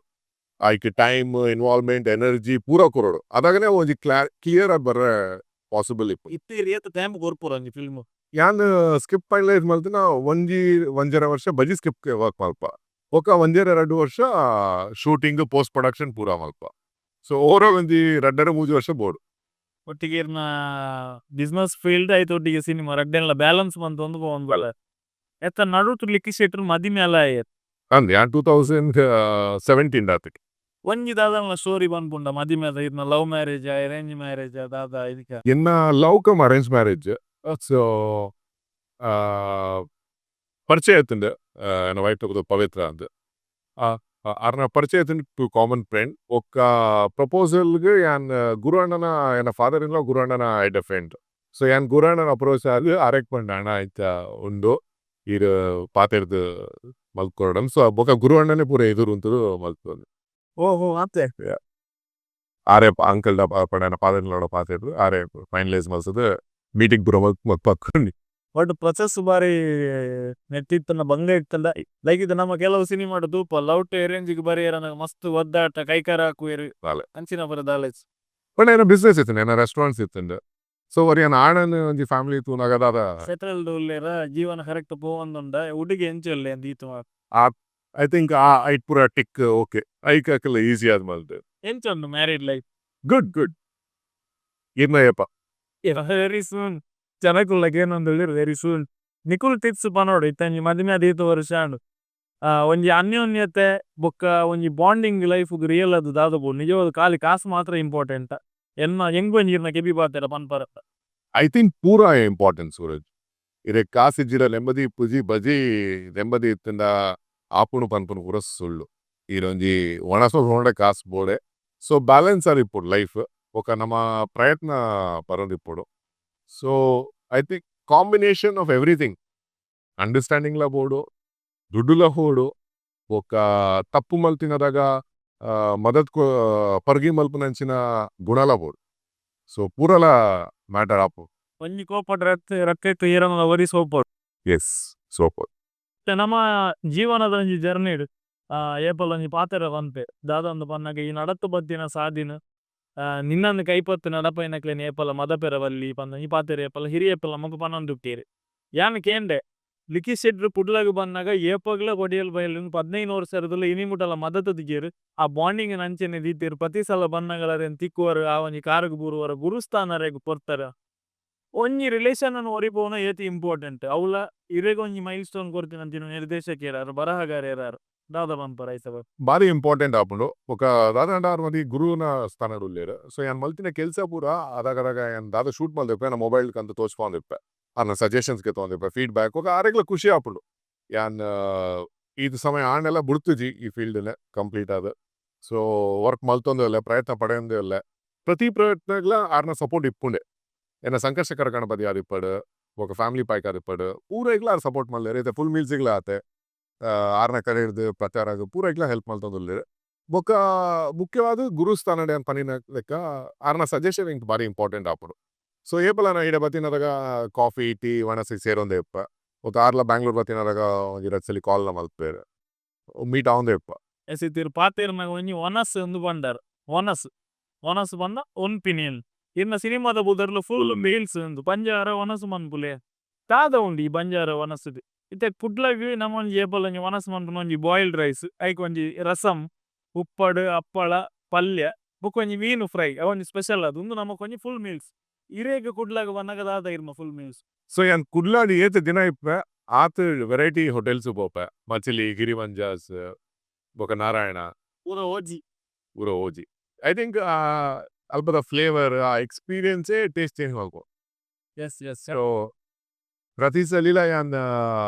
ಐಕ್ time involvement energy ಪೂರ ಕೊರೊಡು, ಅದಾಗನೆ ಒಂಜಿ ಕ್ಲಿಯರ್ ಆದ್ ಬರ್ರೆ ಪಾಸಿಬಲ್ ಇಪ್ಪು. ಇತ್ತೆ ಏತ್ ಟೈಮ್ ಕೊರ್ಪುರ ಒಂಜಿ ಫಿಲ್ಮ್? ಯಾನ್ ಸ್ಕ್ರಿಪ್ಟ್ ಫೈನಲೈಸ್ ಮಲ್ತಿನ ಒಂಜಿ ಒಂಜರೆ ವರ್ಷ ಬಜಿ ಸ್ಕ್ರಿಪ್ಟ್ ವರ್ಕ್ ಮಲ್ಪ, ಬೊಕ ಒಂಜರೆ ರಡ್ಡ್ ವರ್ಷ shooting post production ಪೂರ ಮಲ್ಪ. ಸೊ ಓವರ್ ಒಂಜಿ ರಡ್ಡರೆ ಮೂಜಿ ವರ್ಷ ಬೋಡು. ಒಟ್ಟಿಗೆ ಇರ್ನ ಬಿಸ್ನೆಸ್ ಫೀಲ್ಡ್ ಐತ ಒಟ್ಟಿಗೆ ಸಿನಿಮಾ ರಡ್ಡೆನ್ಲ ಬ್ಯಾಲೆನ್ಸ್ ಮಂತೊಂದು ಪೋವೊಂದು ಬಲ್ಲ. ಎತ್ತ ನಡುಟು ಲಿಕ್ಕಿ ಶೆಟ್ರು ಮದಿಮೆ ಅಲ ಆಯೆರ್. ಅಂದ್ ಯಾನ್ 2017 ದಾತಿಕ್. ಒಂಜಿ ದಾದನ ಸ್ಟೋರಿ ಪನ್ಪುಂಡ ಮದಿಮೆದ, ಇರ್ನ love marriage arrange marriage ದಾದ ಇದಕ್ಕ? ಎನ್ನ love cum arrange marriage. So ಪರಿಚಯ ಆತುಂಡು ಎನ್ನ ವೈಫ್ ಪವಿತ್ರ ಅಂದ್. ಆರ್ನ ಪರಿಚಯ ಟು ಕಾಮನ್ ಫ್ರೆಂಡ್. ಬೊಕ್ಕ ಪ್ರಪೋಸಲ್ಗ್ ಯಾನ್ ಗುರು ಅಣ್ಣನ, ಎನ್ನ ಫಾದರ್ ಇನ್ ಲಾ ಗುರು ಅಣ್ಣನ ಎಡ್ಡೆ ಫ್ರೆಂಡ್. ಸೊ ಯಾನ್ ಗುರು ಅಣ್ಣನ ಅಪ್ರೋಚ್ ಆದ್ ಅರೆಗ್ ಪಂಡ, ಅಣ್ಣ ಇಂಚ ಉಂಡು, ಈರ್ ಪಾತೆರ್ದ್ ಮಲ್ಕೊರೊಡು. ಸೊ ಬೊಕ್ಕ ಗುರು ಅಣ್ಣನೇ ಪೂರ ಎದುರು ಉಂತುದು ಮಲ್ತೊಂದು. ಓಹೋ, ಅತ್ತೆ. ಆರೆ ಅಂಕಲ್ ಡ ಪಂಡ, ಫಾದರ್ ಇನ್ ಲಾ ಪಾತೆರ್ದ್ ಆರೆ ಫೈನಲೈಸ್ ಮಲ್ತದು ಮೀಟಿಂಗ್ ಪೂರ ಮಲ್ತ್. ಬಟ್ ಪ್ರೊಸೆಸ್ ಬಾರಿ ನೆಟ್ಟಿತ್ತನ ಬಂಗ ಇತ್ತಂಡ. ಲೈಕ್ ಇದು ನಮ್ಮ ಕೆಲವು ಸಿನಿಮಾಡ್ ತೂಪ, ಲವ್ ಟು ಅರೇಂಜ್ ಗ್ ಬರಿಯರ ಮಸ್ತ್ ಒದ್ದಾಟ, ಕೈಕಾರ ಹಾಕುವೆರ್. ದಾಲೆ. ಅಂಚಿನ ಪೂರ ದಾಲೇಜ್. ಪಂಡ ಎನ್ನ ಬಿಸ್ನೆಸ್ ಇತ್ತುಂಡು, ಎನ್ನ ರೆಸ್ಟೋರೆಂಟ್ಸ್ ಇತ್ತುಂಡು. ಸೊ ಒರಿ ಎನ್ನ ಆಣನ್ ಒಂಜಿ ಫ್ಯಾಮಿಲಿ ತೂನಗ ದಾದ ಸೆಟಲ್ಡ್ ಉಲ್ಲೇರ, ಜೀವನ ಕರೆಕ್ಟ್ ಪೋವೊಂದುಂಡ, ಹುಡುಗಿ ಎಂಚ ಉಲ್ಲೆ ಅಂದ್ ಈತ್ ಮಾತ. I think ಆ ಐಟ್ ಪೂರ ಟಿಕ್ ಓಕೆ, ಐಕ್ ಅಕಲ್ ಈಸಿ ಆದ್ ಮಲ್ತೆ. ಎಂಚ ಉಂಡು ಮ್ಯಾರಿಡ್ ಲೈಫ್? Good good. ಇರ್ನ ಏಪ? Very soon. ಜನಕುಲ್ಲಗ ಏನೊಂದುಲ್ಲೆರ್ ವೆರಿ ಸೂನ್. ನಿಕುಲ್ ಟಿಪ್ಸ್ ಪನೋಡು, ಇತ್ತಂಜಿ ಮದಿಮೆ ಆದ್ ವರ್ಷ ಆಂಡ್. ಒಂಜಿ ಅನ್ಯೋನ್ಯತೆ ಬೊಕ್ಕ ಒಂಜಿ ಬಾಂಡಿಂಗ್ ಲೈಫ್ ರಿಯಲ್ ಅದು ದಾದ ಬೋಡು? ನಿಜವಾದ ಖಾಲಿ ಕಾಸು ಮಾತ್ರ ಇಂಪಾರ್ಟೆಂಟ್ ಎನ್ನ ಎಂಗ್ ಒಂಜಿ ಇರ್ನ ಕೆಬಿ ಪಾತೆರ ಪನ್ಪರ? I think ಪೂರಾ ಇಂಪಾರ್ಟೆಂಟ್ ಸೂರಜ್. ಇರೆ ಕಾಸಿಜ್ಜಿಡ ನೆಮ್ಮದಿ ಇಪ್ಪುಜಿ, ಬಜಿ ನೆಮ್ಮದಿ ಇತ್ತಿಂದ ಆಪುಣು ಪನ್ಪುನು ಪೂರ ಸುಳ್ಳು. ಈರೊಂಜಿ ಒಣಸ ಹೋಂಡ ಕಾಸ್ ಬೋಡೆ. ಸೊ ಬ್ಯಾಲೆನ್ಸ್ ಆದ್ ಇಪ್ಪುಡು ಲೈಫ್, ಬೊಕ ನಮ್ಮ ಪ್ರಯತ್ನ ಬರೊಂದಿಪ್ಪುಡು. So I think combination of everything, understanding ಲ ಬೋಡು, ದುಡ್ಡುಲ ಬೋಡು, ಬೊಕ ತಪ್ಪು ಮಲ್ತಿನದಾಗ ಮದತ್ ಪರ್ಗಿ ಮಲ್ಪುನಂಚಿನ ಗುಣಲ ಬೋಡು. ಸೊ ಪೂರಲ ಮ್ಯಾಟರ್ ಆಪು. ಒಂಜಿ ಕೋಪಡ್ ರಕ್ಕೆ ರಕ್ಕೆ ಏರನ ಒರಿ ಸೋಪೊಡು. ಎಸ್, ಸೋಪೊಡು. ನಮ್ಮ ಜೀವನದ ಒಂಜಿ ಜರ್ನಿಡ್ ಏಪಲ್ ಒಂಜಿ ಪಾತೆರ ಪನ್ಪೆ, ದಾದಂದು ಪನ್ನಗ, ಈ ನಡತು ಬತ್ತಿನ ಸಾದಿನ ನಿನ್ನನ್ನು ಕೈಪತ್ತು ನಡಪೈನಕ್ಲೆನ್ ಏಪಲ ಮದಪೆರ ಬಲ್ಲಿ ಪಂದ ಈ ಪಾತೆರ ಏಪಲ ಹಿರಿಯೇಪಲ ನಮಕ್ ಪನೊಂದುಪ್ಪೆರ್. ಯಾನ್ ಕೇಂಡೆ, ಲಿಖಿತ್ ಶೆಟ್ರು ಕುಡ್ಲಗ್ ಬನ್ನಗ ಏಪಗ್ಲ ಕೊಡಿಯಲ್ ಬೈಲ್ 15 ವರ್ಷದಲ್ಲ ಇನಿ ಮುಟಲ ಮದತುದಿಜೆರ್, ಆ ಬಾಂಡಿಂಗ್ ಅಂಚೆನೆ ದೀತೆರ್, ಪ್ರತಿ ಸಲ ಬನ್ನಗಲ ಅರೆನ್ ತಿಕ್ಕುವರ್, ಆ ಒಂಜಿ ಕಾರುಗ್ ಬೂರುವರ್, ಗುರುಸ್ಥಾನರೆಗ್ ಪೊರ್ತರ. ಒಂಜಿ ರಿಲೇಷನ್ ಅನ್ನು ಒರಿಪೋನ ಏತ್ ಇಂಪಾರ್ಟೆಂಟ್ ಅವ್ಲ ಇರೆಗ್ ಒಂಜಿ ಮೈಲ್ ಸ್ಟೋನ್ ಕೊರ್ತಿನಂಚಿನ ನಿರ್ದೇಶಕೆರಾರು, ಬರಹಗಾರೆರಾರು, ದಾದ ಪನ್ಪರ ಐತ? ಬಾರಿ ಇಂಪಾರ್ಟೆಂಟ್ ಆಪುಂಡು. ಬೊಕ ದಾದಂಡ ಆರ್ ಒಂಜಿ ಗುರುವಿನ ಸ್ಥಾನಡ್ ಉಲ್ಲೆರ್. ಸೊ ಯಾನ್ ಮಲ್ತಿನ ಕೆಲಸ ಪೂರ ಅದಾಗ ಯಾನ್ ದಾದ ಶೂಟ್ ಮಲ್ದಿಪ್ಪೆ, ಎನ್ನ ಮೊಬೈಲ್ ಕಂತ ತೋಜ್ಪಾವೊಂದಿಪ್ಪೆ, ಆರ್ನ ಸಜೆಷನ್ಸ್ ಗೆತೊಂದಿಪ್ಪೆ, ಫೀಡ್ ಬ್ಯಾಕ್. ಬೊಕ ಆರೆಗ್ಲ ಖುಷಿ ಆಪುಂಡು, ಯಾನ್ ಈತ್ ಸಮಯ ಆಂಡಲ ಬುಡ್ತುಜಿ ಈ ಫೀಲ್ಡ್ ಕಂಪ್ಲೀಟ್ ಆದ್. ಸೊ ವರ್ಕ್ ಮಲ್ತೊಂದೇ ಉಲ್ಲೆ, ಪ್ರಯತ್ನ ಪಡೆಯೊಂದೇ ಉಲ್ಲೆ. ಪ್ರತಿ ಪ್ರಯತ್ನಗ್ಲ ಆರ್ನ ಸಪೋರ್ಟ್ ಇಪ್ಪುಂಡೆ. ಎನ್ನ ಸಂಕಷ್ಟಕರ ಗಣಪತಿ ಆದಿಪ್ಪಡ್, ಬೊಕ ಫ್ಯಾಮಿಲಿ ಪ್ಯಾಕ್ ಆದಿಪ್ಪಡ್, ಪೂರೈಗ್ಲ ಆರ್ ಸಪೋರ್ಟ್ ಮಲ್ದೆರ್. ಇತ್ತೆ ಫುಲ್ ಮೀಲ್ಸ್ಗ್ಲ ಆತೆ ಆರ್ನ ಕಡೆರ್ದ್ ಪ್ರಚಾರಗ್ ಪೂರೈಗ್ಲ ಹೆಲ್ಪ್ ಮಲ್ತೊಂದುಲ್ಲೆರ್. ಬೊಕ ಮುಖ್ಯವಾದ್ ಗುರುಸ್ಥಾನಡ್ ಯಾನ್ ಪನ್ನಿನ ಲೆಕ್ಕ ಆರ್ನ ಸಜೆಷನ್ ಎಂಕ್ ಬಾರಿ ಇಂಪಾರ್ಟೆಂಟ್ ಆಪುಂಡು. ಸೊ ಏಪಲ ನಾ ಇಡೆ ಬತ್ತಿನದಾಗ ಕಾಫಿ ಟೀ ವನಸಿಗ್ ಸೇರೊಂದೇ ಇಪ್ಪ. ಬೊಕ ಆರ್ಲ ಬ್ಯಾಂಗ್ಳೂರ್ ಬತ್ತಿನದಾಗ ಒಂಜಿ ರಡ್ಡ್ ಸಲಿ ಕಾಲ್ ಲ ಮಲ್ಪೆರ್, ಮೀಟ್ ಆವೊಂದೇ ಇಪ್ಪ. ಎಸ್, ಇತ್ತಿರ್ ಪಾತೆರ್ನಗ ಒಂಜಿ ವನಸ್ ಇಂದು ಪಂಡರ್. ವನಸ್ ವನಸ್ ಪಂಡ ಒನ್ಪಿನಿಯನ್. ಇರ್ನ ಸಿನಿಮಾದ ಪುದರ್ಲ ಫುಲ್ ಮೀಲ್ಸ್ ಉಂದು. ಬಂಜಾರ ವನಸ್ ಮನ್ಪುಲೆ, ದಾದ ಉಂಡು ಈ ಬಂಜಾರ ವನಸ್ಡ್? ಇತ್ತೆ ಕುಡ್ಲಗ್ ನಮ್ಮ ಒಂಜಿ ಏಪಲ ಒಂಜಿ ವನಸ್ ಮನ್ಪುನ ಒಂಜಿ ಬಾಯ್ಲ್ಡ್ ರೈಸ್, ಐಕ್ ಒಂಜಿ ರಸಂ ಉಪ್ಪಡ್, ಹಪ್ಪಳ, ಪಲ್ಯ, ಬೊಕ ಒಂಜಿ ಮೀನು ಫ್ರೈ, ಅವೊಂಜಿ ಸ್ಪೆಷಲ್ ಅದು. ಉಂದು ನಮಕ್ ಒಂಜಿ ಫುಲ್ ಮೀಲ್ಸ್. ಇರೆಗ್ ಕುಡ್ಲಗ್ ಬನ್ನಗ ದಾದ ಇರ್ನ ಫುಲ್ ಮೀಲ್ಸ್? ಸೊ ಯಾನ್ ಕುಡ್ಲಾಡ್ ಏತ್ ದಿನ ಇಪ್ಪೆ, ಆತ್ ವೆರೈಟಿ ಹೋಟೆಲ್ಸ್ ಪೋಪೆ. ಮಚಿಲಿ, ಗಿರಿವಂಜಾಸ್, ಬೊಕ ನಾರಾಯಣ. ಪೂರ ಓಜಿ. ಪೂರ ಓಜಿ. I think ಅಲ್ಪದ ಫ್ಲೇವರ್, ಆ ಎಕ್ಸ್ಪೀರಿಯನ್ಸೇ ಟೇಸ್ಟ್ ಚೇಂಜ್ ಮಲ್ಪು. S S so ಪ್ರತಿ ಸಲಿಲ ಯಾನ್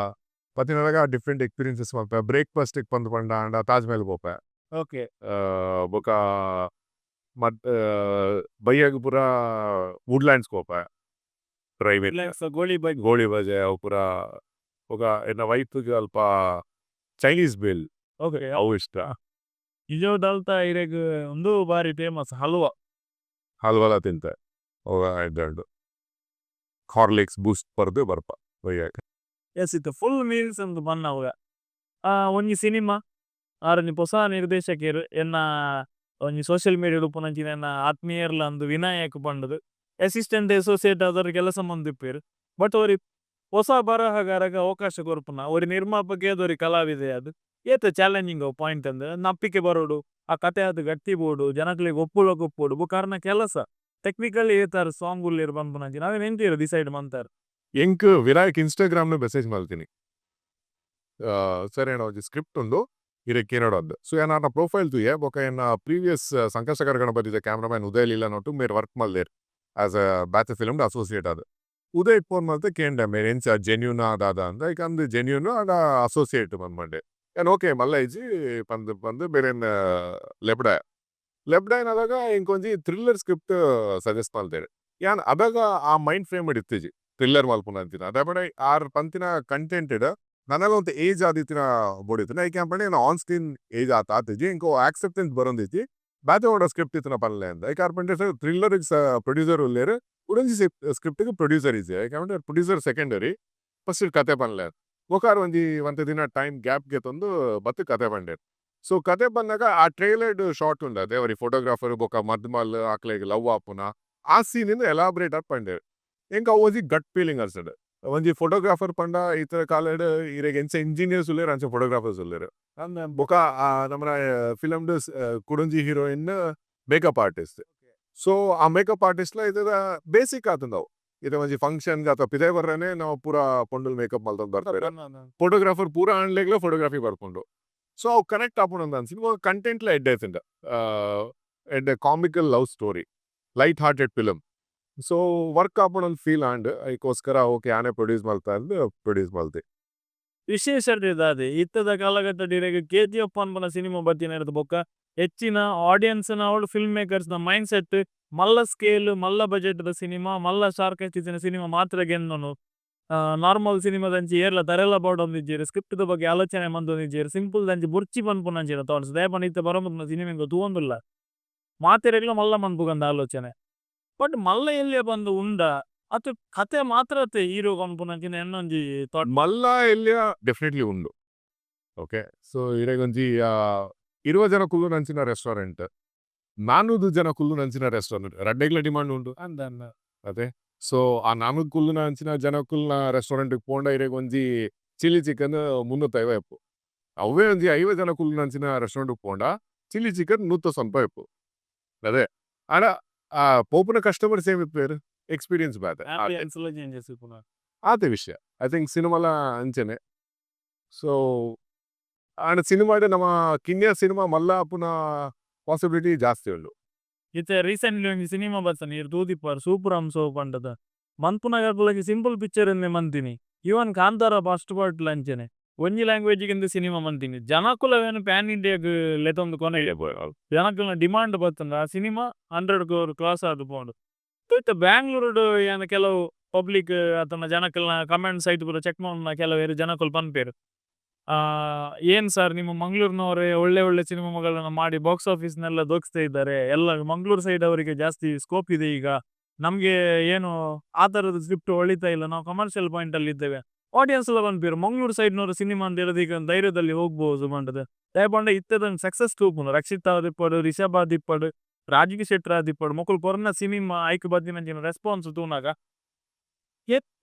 ಬತ್ತಿನದಾಗ ಡಿಫ್ರೆಂಟ್ ಎಕ್ಸ್ಪೀರಿಯನ್ಸಸ್ ಮಲ್ಪೆ. ಬ್ರೇಕ್ಫಾಸ್ಟ್ ಪಂದ್ ಪಂಡ ಆಂಡ ತಾಜ್ ಮಹಲ್ ಪೋಪೆ. ಬೊಕ ಮತ್ ಬಯ್ಯಗ್ ಪೂರ ವುಡ್ಲ್ಯಾಂಡ್ಸ್ ಪೋಪೆ, ಪ್ರೈವೇಟ್. ಗೋಳಿ ಬಜೆ. ಗೋಳಿ ಬಜೆ ಅವು ಪೂರ. ಬೊಕ ಎನ್ನ ವೈಫ್ ಗ್ ಅಲ್ಪ ಚೈನೀಸ್ ಬೇಲ್ ಅವು ಇಷ್ಟ. ನಿಜವಾದ ಇರೆಗ್ ಉಂದು ಬಾರಿ ಫೇಮಸ್ ಹಲ್ವಾ. ಹಲ್ವಾಲ ತಿಂತೆ. ಅವು ಹಾರ್ಲಿಕ್ಸ್ ಬೂಸ್ಟ್ ಪರ್ದು ಬರ್ಪ ಬಯ್ಯಗ್. ಎಸ್, ಇತ್ತೆ ಫುಲ್ ಮೀಲ್ಸ್ ಅಂದ್ ಬನ್ನವಾಗ ಒಂಜಿ ಸಿನಿಮಾ, ಆರ್ ಒಂಜಿ ಪೊಸ ನಿರ್ದೇಶಕೆರ್, ಎನ್ನ ಒಂಜಿ ಸೋಷಿಯಲ್ ಮೀಡಿಯಾ ಉಪ್ಪುನಂಚಿನ ಎನ್ನ ಆತ್ಮೀಯರ್ಲ ಅಂದ್ ವಿನಾಯಕ್ ಪಂಡುದು, ಅಸಿಸ್ಟೆಂಟ್ ಅಸೋಸಿಯೇಟ್ ಆದರ್ ಕೆಲಸ ಮಂದಿಪ್ಪೆರ್. ಬಟ್ ಒರಿ ಪೊಸ ಬರಹಗಾರಗ್ ಅವಕಾಶ ಕೊರ್ಪುನ ಒರಿ ನಿರ್ಮಾಪಕೆ ಒರಿ ಕಲಾವಿದೆ, ಅದು ಏತ್ ಚಾಲೆಂಜಿಂಗ್ ಪಾಯಿಂಟ್ ಅಂದ್. ನಪ್ಪಿಕೆ ಬರೋಡು, ಆ ಕತೆ ಅದು ಗಟ್ಟಿ ಬೋಡು, ಜನಕ್ಲೆಗ್ ಒಪ್ಪುಲಕ ಒಪ್ಪೊಡು. ಬೊಕ ಅರ್ನ ಕೆಲಸ ಟೆಕ್ನಿಕಲಿ ಏತಾರ್ ಸಾಂಗ್ ಉಲ್ಲೇರ್ ಪನ್ಪುನಂಚಿನ ಅವೆನ್ ಎಂಚ ಡಿಸೈಡ್ ಮಂತಾರ್? ಎಂಕ್ ವಿನಾಯಕ್ ಇನ್ಸ್ಟಾಗ್ರಾಮ್ ನ ಮೆಸೇಜ್ ಮಲ್ತಿನಿ, ಸರ್ ಏನ ಒಂಜಿ ಸ್ಕ್ರಿಪ್ಟ್ ಉಂಡು, ಇರೆಗ್ ಕೇನೋಡು ಅಂದ್. ಸೊ ಯಾನ್ ಆರ್ನ ಪ್ರೊಫೈಲ್ ತೂಯೆ. ಬೊಕ ಎನ್ನ ಪ್ರೀವಿಯಸ್ ಸಂಕಷ್ಟಕರ ಗಣಪತಿದ ಕ್ಯಾಮ್ರಾಮನ್ ಉದಯ್ ಲೀಲಾ ನೊಟ್ಟು ಮೇರ್ ವರ್ಕ್ ಮಲ್ದೆರ್ as a batch film associate ಆದ್. ಉದಯ್ ಫೋನ್ ಮಲ್ತೆ ಕೇಂಡೆ, ಮೇರ್ ಎಂಚ, ಜೆನ್ಯೂನ್ ದಾದ ಅಂದ್. ಐಕ್ ಅಂದ್, ಜೆನ್ಯೂನ್ ಆಂಡ ಅಸೋಸಿಯೇಟ್ ಪಂದ್ ಪಂಡೆ. ಯಾನ್ ಓಕೆ ಮಲ್ಲ ಇಜ್ಜಿ ಪಂದ್ ಪಂದ್ ಬೇರೆನ್ ಲೆಪ್ಡಾಯ ಲೆಪ್ಡಾಯಿನದಾಗ ಎಂಕೊಂಜಿ ಥ್ರಿಲ್ಲರ್ ಸ್ಕ್ರಿಪ್ಟ್ ಸಜೆಸ್ಟ್ ಮಲ್ತೆರ್. ಯಾನ್ ಅದಾಗ ಆ ಮೈಂಡ್ ಫ್ರೇಮ್ ಇತ್ತಿಜಿ ಥ್ರಿಲ್ಲರ್ ಮಲ್ಪುನ ಅಂಚಿನ. ದಾಯೆ ಆರ್ ಪಂತಿನ ಕಂಟೆಂಟ್ ನನಲ ಒಂತೆ ಏಜ್ ಆದಿತ್ತಿನ ಬೋಡಿತ್ತಿನ. ಐಕೆ ಯಾನ್ ಪಂಡೆ, ಆನ್ ಸ್ಕ್ರೀನ್ ಏಜ್ ಆತ್ ಆತಿಜಿ, ಎಂಕ್ ಆಕ್ಸೆಪ್ಟೆನ್ಸ್ ಬರೊಂದಿಜ್ಜಿ, ಬೇತೆ ಓಡ ಸ್ಕ್ರಿಪ್ಟ್ ಇತ್ತಿನ ಪನ್ಲೆ ಅಂದ್. ಐಕ್ ಆರ್ ಪಂಡೆ, ಸರ್, ಥ್ರಿಲ್ಲರ್ ಪ್ರೊಡ್ಯೂಸರ್ ಉಲ್ಲೆರ್, ಕುಡೊಂಜಿ ಸ್ಕ್ರಿಪ್ಟ್ ಪ್ರೊಡ್ಯೂಸರ್ ಇಜ್ಜಿ. ಐಕೆ ಪಂಡೆ, ಪ್ರೊಡ್ಯೂಸರ್ ಸೆಕೆಂಡರಿ, ಫಸ್ಟ್ ಕತೆ ಪನ್ಲೆ. ಬೊಕ ಆರ್ ಒಂಜಿ ಒಂತೆ ದಿನ ಟೈಮ್ ಗ್ಯಾಪ್ ಗೆತೊಂದು ಬತ್ತ್ ಕತೆ ಪಂಡೆರ್. ಸೊ ಕತೆ ಪನ್ನಗ ಆ ಟ್ರೈಲರ್ಡ್ ಶಾಟ್ ಉಂಡು ಅದೇ ಒರಿ ಫೋಟೋಗ್ರಾಫರ್ ಬೊಕ ಮದ್ಮಲ್ ಅಕ್ಲೆಗ್ ಲವ್ ಆಪುನ ಆ ಸೀನ್ ಎಲಾಬ್ರೇಟ್ ಆದ್ ಪಂಡೆರ್. ಎಂಕ್ ಅವು ಒಂಜಿ ಗಟ್ ಫೀಲಿಂಗ್ ಅನ್ಸಡ್. ಒಂಜಿ ಫೋಟೋಗ್ರಾಫರ್ ಪಂಡ ಇತ್ತೆ ಕಾಲಡ್ ಇರೆಗ್ ಎಂಚ ಇಂಜಿನಿಯರ್ಸ್ ಉಲ್ಲೆರ್ ಅಂಚ ಫೋಟೋಗ್ರಾಫರ್ಸ್ ಉಲ್ಲೆರ್. ಬೊಕ ನಮನ ಫಿಲಮ್ ಕುಡೊಂಜಿ ಹೀರೋಯಿನ್ ಮೇಕಪ್ ಆರ್ಟಿಸ್ಟ್. ಸೊ ಆ ಮೇಕಪ್ ಆರ್ಟಿಸ್ಟ್ ಲ ಇತ್ತೆದ ಬೇಸಿಕ್ ಆತುಂಡು ಅವು. ಇತ್ತೆ ಒಂಜಿ ಫಂಕ್ಷನ್ ಅಥವಾ ಪಿದಯ್ ಬರ್ರನೆ ನಾವು ಪೂರ ಪೊಣ್ಣುಲು ಮೇಕಪ್ ಮಲ್ತೊಂದು ಬರ್ಪೆರ್. ಫೋಟೋಗ್ರಾಫರ್ ಪೂರ ಆಂಡ್ಲೆಗ್ಲ ಫೋಟೋಗ್ರಫಿ ಬರ್ಪುಂಡು. ಸೊ ಅವು ಕನೆಕ್ಟ್ ಆಪುಂಡು ಅನ್ಸಿದ್. ಕಂಟೆಂಟ್ ಲ ಎಡ್ಡೆ ಇತ್ತ್ಂಡ್, ಎಡ್ಡೆ comical love story, light hearted film. So work ಆಪುಂಡು ಫೀಲ್ ಆಂಡ್. ಐಕೋಸ್ಕರ ಓಕೆ, ಯಾನೇ ಪ್ರೊಡ್ಯೂಸ್ ಮಲ್ತ ಅಂದ್ ಪ್ರೊಡ್ಯೂಸ್ ಮಲ್ತೆ. ವಿಶೇಷ ದಾದೆ, ಇತ್ತದ ಕಾಲಘಟ್ಟಡ್ ಇರೆಗ್ ಕೆಜಿಎಫ್ ಪನ್ಪುನ ಸಿನಿಮಾ ಬತ್ತಿನೆರ್ದ್ ಬೊಕ್ಕ ಹೆಚ್ಚಿನ ಆಡಿಯನ್ಸ್ ನ ಫಿಲ್ಮ್ ಮೇಕರ್ಸ್ ನ ಮೈಂಡ್ ಸೆಟ್ ಮಲ್ಲ ಸ್ಕೇಲ್, ಮಲ್ಲ ಬಜೆಟ್ ದ ಸಿನಿಮಾ, ಮಲ್ಲ ಸ್ಟಾರ್ ಕಾಸ್ಟ್ ಇತ್ತಿನ ಸಿನಿಮಾ ಮಾತ್ರ ಗೆಂದೊನು, ನಾರ್ಮಲ್ ಸಿನಿಮಾದಂಚಿ ಏರ್ಲ ತರೆಲ ಪಾಡೊಂದಿಜ್ಜೆರ್, ಸ್ಕ್ರಿಪ್ಟ್ ದ ಬಗ್ಗೆ ಆಲೋಚನೆ ಮಂತೊಂದಿಜ್ಜೆರ್, ಸಿಂಪಲ್ ದಂಚಿ ಬೊರ್ಚಿ ಪನ್ಪುನಂಚಿನ ಥಾಟ್ಸ್. ದಾಯೆ ಪಂಡ ಇತ್ತೆ ಬರೊಂದುಪ್ಪುನ ಸಿನಿಮಾ ತೂವೊಂದುಲ್ಲ, ಮಾತೆರೆಗ್ಲ ಮಲ್ಲ ಮನ್ಪುಗಂದ್ ಆಲೋಚನೆ. ಬಟ್ ಮಲ್ಲ ಎಲ್ಯ ಬಂದು ಉಂಡ ಅತ್ ಕತೆ ಮಾತ್ರ ಅತ್ತೆ ಹೀರೋ ಪನ್ಪುನಂಚಿನ ಎನ್ನೊಂಜಿ ಥಾಟ್. ಮಲ್ಲ ಎಲ್ಯ ಡೆಫಿನೆಟ್ಲಿ ಉಂಡು. ಓಕೆ, ಸೊ ಇರೆಗೊಂಜಿ 20 ಜನ ಕುಲ್ಲುನಂಚಿನ ರೆಸ್ಟೋರೆಂಟ್, 400 ಜನ ಕುಲ್ಲುನಂಚಿನ ರೆಸ್ಟೋರೆಂಟ್, ರಡ್ಡೆಗ್ಲ ಡಿಮಾಂಡ್ ಉಂಡು. ಅಂದ ಅಂದ. ಅದೇ, ಸೊ ಆ 400 ಕುಲ್ಲುನ ಅಂಚಿನ ಜನಕುಲ್ನ ರೆಸ್ಟೋರೆಂಟ್ ಪೋಂಡ ಇರೆಗ್ ಒಂಜಿ ಚಿಲ್ಲಿ ಚಿಕನ್ 350 ಇಪ್ಪು. ಅವೇ ಒಂಜಿ 50 ಜನ ಕುಲ್ಲುನಂಚಿನ ರೆಸ್ಟೋರೆಂಟ್ ಪೋಂಡ ಚಿಲ್ಲಿ ಚಿಕನ್ ನೂತ ಸ್ವಲ್ಪ ಇಪ್ಪು. ಅದೇ, ಆಂಡ ಆ ಪೋಪುನ ಕಸ್ಟಮರ್ ಸೇಮ್ ಇಪ್ಪೇರು, ಎಕ್ಸ್ಪೀರಿಯನ್ಸ್ ಬೇತೆ. ಆಂಬಿಯನ್ಸ್ ಲ ಚೇಂಜಸ್ ಇಪ್ಪುನ. ಆತೆ ವಿಷಯ. I think ಸಿನಿಮಾಲ ಅಂಚನೆ. ಸೊ ಆಂಡ ಸಿನಿಮಾಡ್ ನಮ್ಮ ಕಿನ್ಯ ಸಿನಿಮಾ ಮಲ್ಲ ಆಪುನ ಪಾಸಿಬಿಲಿಟಿ ಜಾಸ್ತಿ ಉಂಡು. ಇತ್ತೆ ರೀಸೆಂಟ್ಲಿ ಒಂಜಿ ಸಿನಿಮಾ ಬತ್ತನ, ಇರ್ ತೂದಿಪ್ಪರ್, ಸೂಪುರಂ ಸೋ ಪಂಡದ. ಮನ್ಪುನಗ ಸಿಂಪಲ್ ಪಿಕ್ಚರ್ ಇಂದೆ ಮಂತಿನಿ. ಈವನ್ ಕಾಂತಾರ ಫಸ್ಟ್ ಪಾರ್ಟ್ ಅಂಚನೆ ಒಂಜಿ ಲ್ಯಾಂಗ್ವೇಜ್ ಗಿಂತ ಸಿನಿಮಾ ಮಂತಿನಿ. ಜನಕುಲವೇನು ಪ್ಯಾನ್ ಇಂಡಿಯಾಗ್ ಲೆತೊಂದು ಕೊನೆ ಜನಕುಲ್ನ ಡಿಮಾಂಡ್ ಬತ್ತಂದ ಆ ಸಿನಿಮಾ 100 ಕ್ರೋರ್ ಕ್ರಾಸ್ ಆದ್ ಪೋಂಡು. ಇತ್ತೆ ಬ್ಯಾಂಗ್ಳೂರುಡು ಯಾನ್ ಕೆಲವು ಪಬ್ಲಿಕ್ ಅತನ ಜನಕುಲ್ನ ಕಮೆಂಟ್ ಸೈಟ್ ಪೂರ ಚೆಕ್ ಮಲ್ಪುನ, ಕೆಲವೇರು ಜನಕುಲು ಪನ್ಪೆರ್, ಏನ್ ಸರ್, ನಿಮ್ಮ ಮಂಗಳೂರಿನವರೇ ಒಳ್ಳೆ ಒಳ್ಳೆ ಸಿನಿಮಾಗಳನ್ನ ಮಾಡಿ ಬಾಕ್ಸ್ ಆಫೀಸ್ನೆಲ್ಲ ದೋಚ್ತಾ ಇದ್ದಾರೆ. ಎಲ್ಲ ಮಂಗಳೂರು ಸೈಡ್ ಅವರಿಗೆ ಜಾಸ್ತಿ ಸ್ಕೋಪ್ ಇದೆ. ಈಗ ನಮ್ಗೆ ಏನು ಆ ಥರದ ಸ್ಕ್ರಿಪ್ಟ್ ಒಳಿತಾ ಇಲ್ಲ, ನಾವು ಕಮರ್ಷಿಯಲ್ ಪಾಯಿಂಟ್ ಅಲ್ಲಿ ಇದ್ದೇವೆ. ಆಡಿಯನ್ಸ್ ಎಲ್ಲ ಪನ್ಪೆರ್, ಮಂಗಳೂರು ಸೈಡ್ನವರು ಸಿನಿಮಾ ಅಂತ ಹೇಳೋದು ಈಗ ಧೈರ್ಯದಲ್ಲಿ ಹೋಗ್ಬೋದು ಪಂಡದು. ದಾಯೆ ಪಂಡ ಇತ್ತೆದ ಸಕ್ಸಸ್ ತೂಪುಂಡು. ರಕ್ಷಿತ್ ಆದಿಪ್ಪಡು, ರಿಷಬ್ ಆದಿಪ್ಪಡು, ರಾಜ್ ಬಿ ಶೆಟ್ಟರ್ ಆದಿಪ್ಪಡು, ಮೊಕುಲು ಕೊರ್ನ ಸಿನಿಮಾ ಐಕ್ ಬತ್ತಿನಂಚಿನ ರೆಸ್ಪಾನ್ಸ್ ತೂನಾಗ